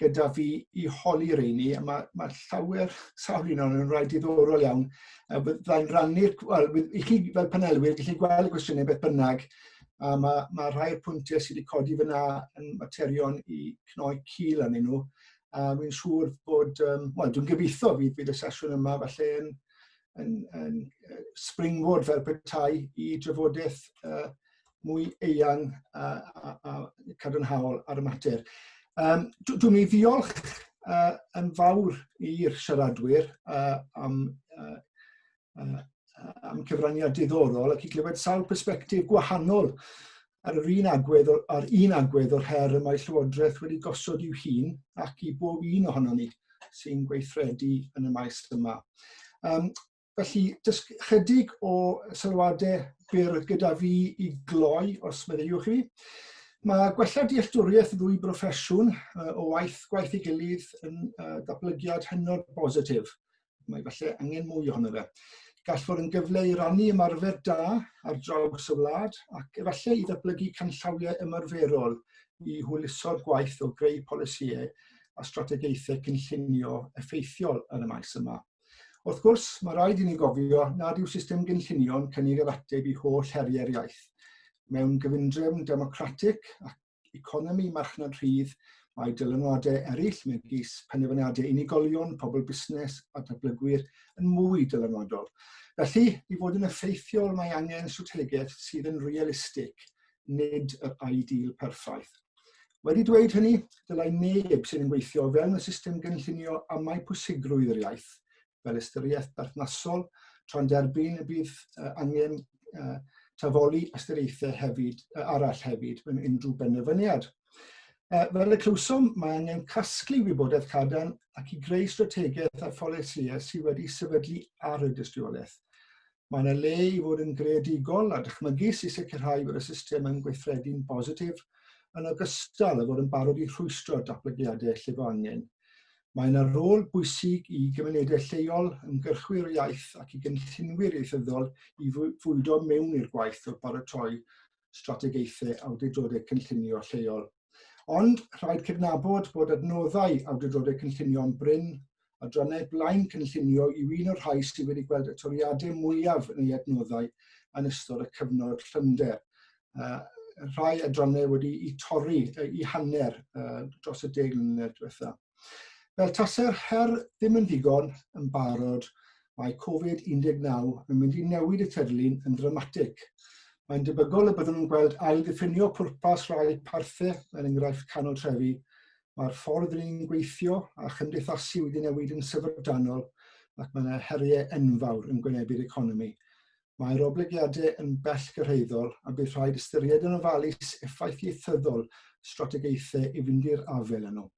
gyda fi i holi reini, a mae, mae llawer, sawl un o'n nhw'n rhai diddorol iawn. A byddai'n rannu'r, wel, i chi fel panelwyr, gallu gweld y gwestiynau beth bynnag, a mae, mae rhai o'r pwyntiau sydd wedi codi fyna yn materion i cnoi cil arnyn nhw, a fi'n siŵr bod, um, wel, dwi'n gobeithio fydd, fydd y sesiwn yma falle yn, yn, yn springboard fel petai i drafodaeth uh, mwy eang a, a, a cadarnhaol ar y mater. Um, Dwi'n mynd i ddiolch uh, yn fawr i'r siaradwyr am cyfraniad diddorol ac i glywed sawl persbectif gwahanol ar yr un agwedd, ar un agwedd o'r her y mae Llywodraeth wedi gosod i'w hun ac i bob un ohonon ni sy'n gweithredu yn y maes yma. Felly, jyst chydig o sylwadau byr gyda fi i gloi, os meddylwch chi. Mae gwella dealltwriaeth y ddwy broffesiwn o waith gwaith ei gilydd yn datblygiad hynod bositif. Mae falle angen mwy ohono fe. Gall fod yn gyfle i rannu ymarfer da ar draws y wlad ac efallai i ddatblygu canllawiau ymarferol i hwyluso'r gwaith o greu polisïau a strategaethau cynllunio effeithiol yn y maes yma. Wrth gwrs, mae rhaid i ni gofio nad yw system gynllunio'n cynnig yr ateb i holl heriau'r iaith. Mewn gyfundrefn democratig ac economi marchnad rhydd, mae dylanwadau eraill megis penderfyniadau unigolion, pobl busnes a datblygwyr yn mwy dylanwadol. Felly, i fod yn effeithiol mae angen strategaeth sydd yn realistig, nid yr ideal perffaith. Wedi dweud hynny, dylai neb sydd yn gweithio o fewn y system gynllunio amau pwysigrwydd yr iaith fel ystyriaeth berthnasol, tra'n derbyn y bydd angen tafoli ystyriaethau hefyd, arall hefyd mewn unrhyw benderfyniad. Fel y clywsom, mae angen casglu wybodaeth cadarn ac i greu strategaeth a pholisïau sydd wedi sefydlu ar y dystiolaeth. Mae yna le i fod yn greadigol a dychmygus i sicrhau bod y system yn gweithredu'n bositif, yn ogystal â fod yn barod i rhwystro datblygiadau lle fo angen. Mae yna rôl bwysig i gymunedau lleol, ymgyrchwyr iaith ac i gynllunwyr ieithyddol i fwydo mewn i'r gwaith o baratoi strategaethau awdurdodau cynllunio lleol. Ond rhaid cydnabod bod adnoddau awdurdodau cynllunio'n brin, adrannau blaen cynllunio yw un o'r rhai sydd wedi gweld y toriadau mwyaf yn ei adnoddau yn ystod y cyfnod llymder. Rhai adrannau wedi i torri i hanner dros y 10 mlynedd diwethaf. Fel tase'r her ddim yn ddigon yn barod, mae Covid-19 yn mynd i newid y tirlun yn ddramatig. Mae'n debygol y byddwn yn gweld ail-ddiffinio pwrpas rhai parthau, er enghraifft canol trefi. Mae'r ffordd rydyn ni'n gweithio a chymdeithasu wedi newid yn syfrdanol ac mae yna heriau enfawr yn gwynebu'r economi. Mae'r oblygiadau yn bellgyrhaeddol a bydd rhaid ystyried yn ofalus effaith ieithyddol strategaethau i fynd i'r afael â nhw.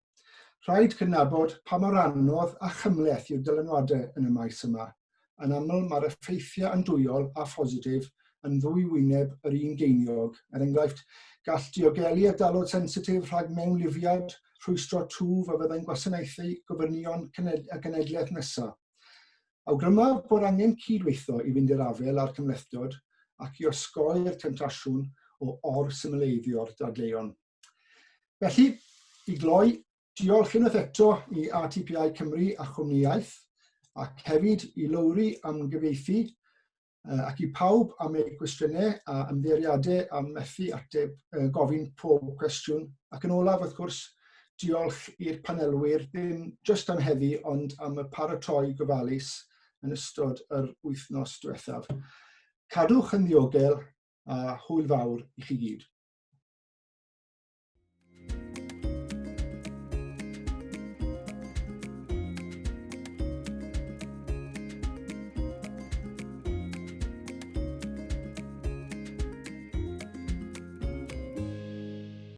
Rhaid cydnabod pa mor anodd a chymhleth yw'r dylanwadau yn y maes yma. Yn aml mae'r effeithiau andwyol a phositif yn ddwy wyneb yr un geiniog. Er enghraifft, gall diogelu ardaloedd sensitif rhag mewnlifiad rhwystro twf a fyddai'n gwasanaethu gofynion y genedlaeth nesaf. Awgrymaf bod angen cyd-weithio i fynd i'r afael â'r cymhlethdod ac i osgoi'r temtasiwn o or-symleiddio'r dadleuon. Felly, i gloi, diolch unwaith eto i RTPI Cymru a Chwmni Iaith, ac hefyd i Lowri am gyfieithu, ac i pawb am eu cwestiynau a ymddiheuriadau am methu ateb gofyn pob cwestiwn. Ac yn olaf, wrth gwrs, diolch i'r panelwyr, ddim jyst am heddi, ond am y paratoi gofalus yn ystod yr wythnos diwethaf. Cadwch yn ddiogel a hwyl fawr i chi gyd.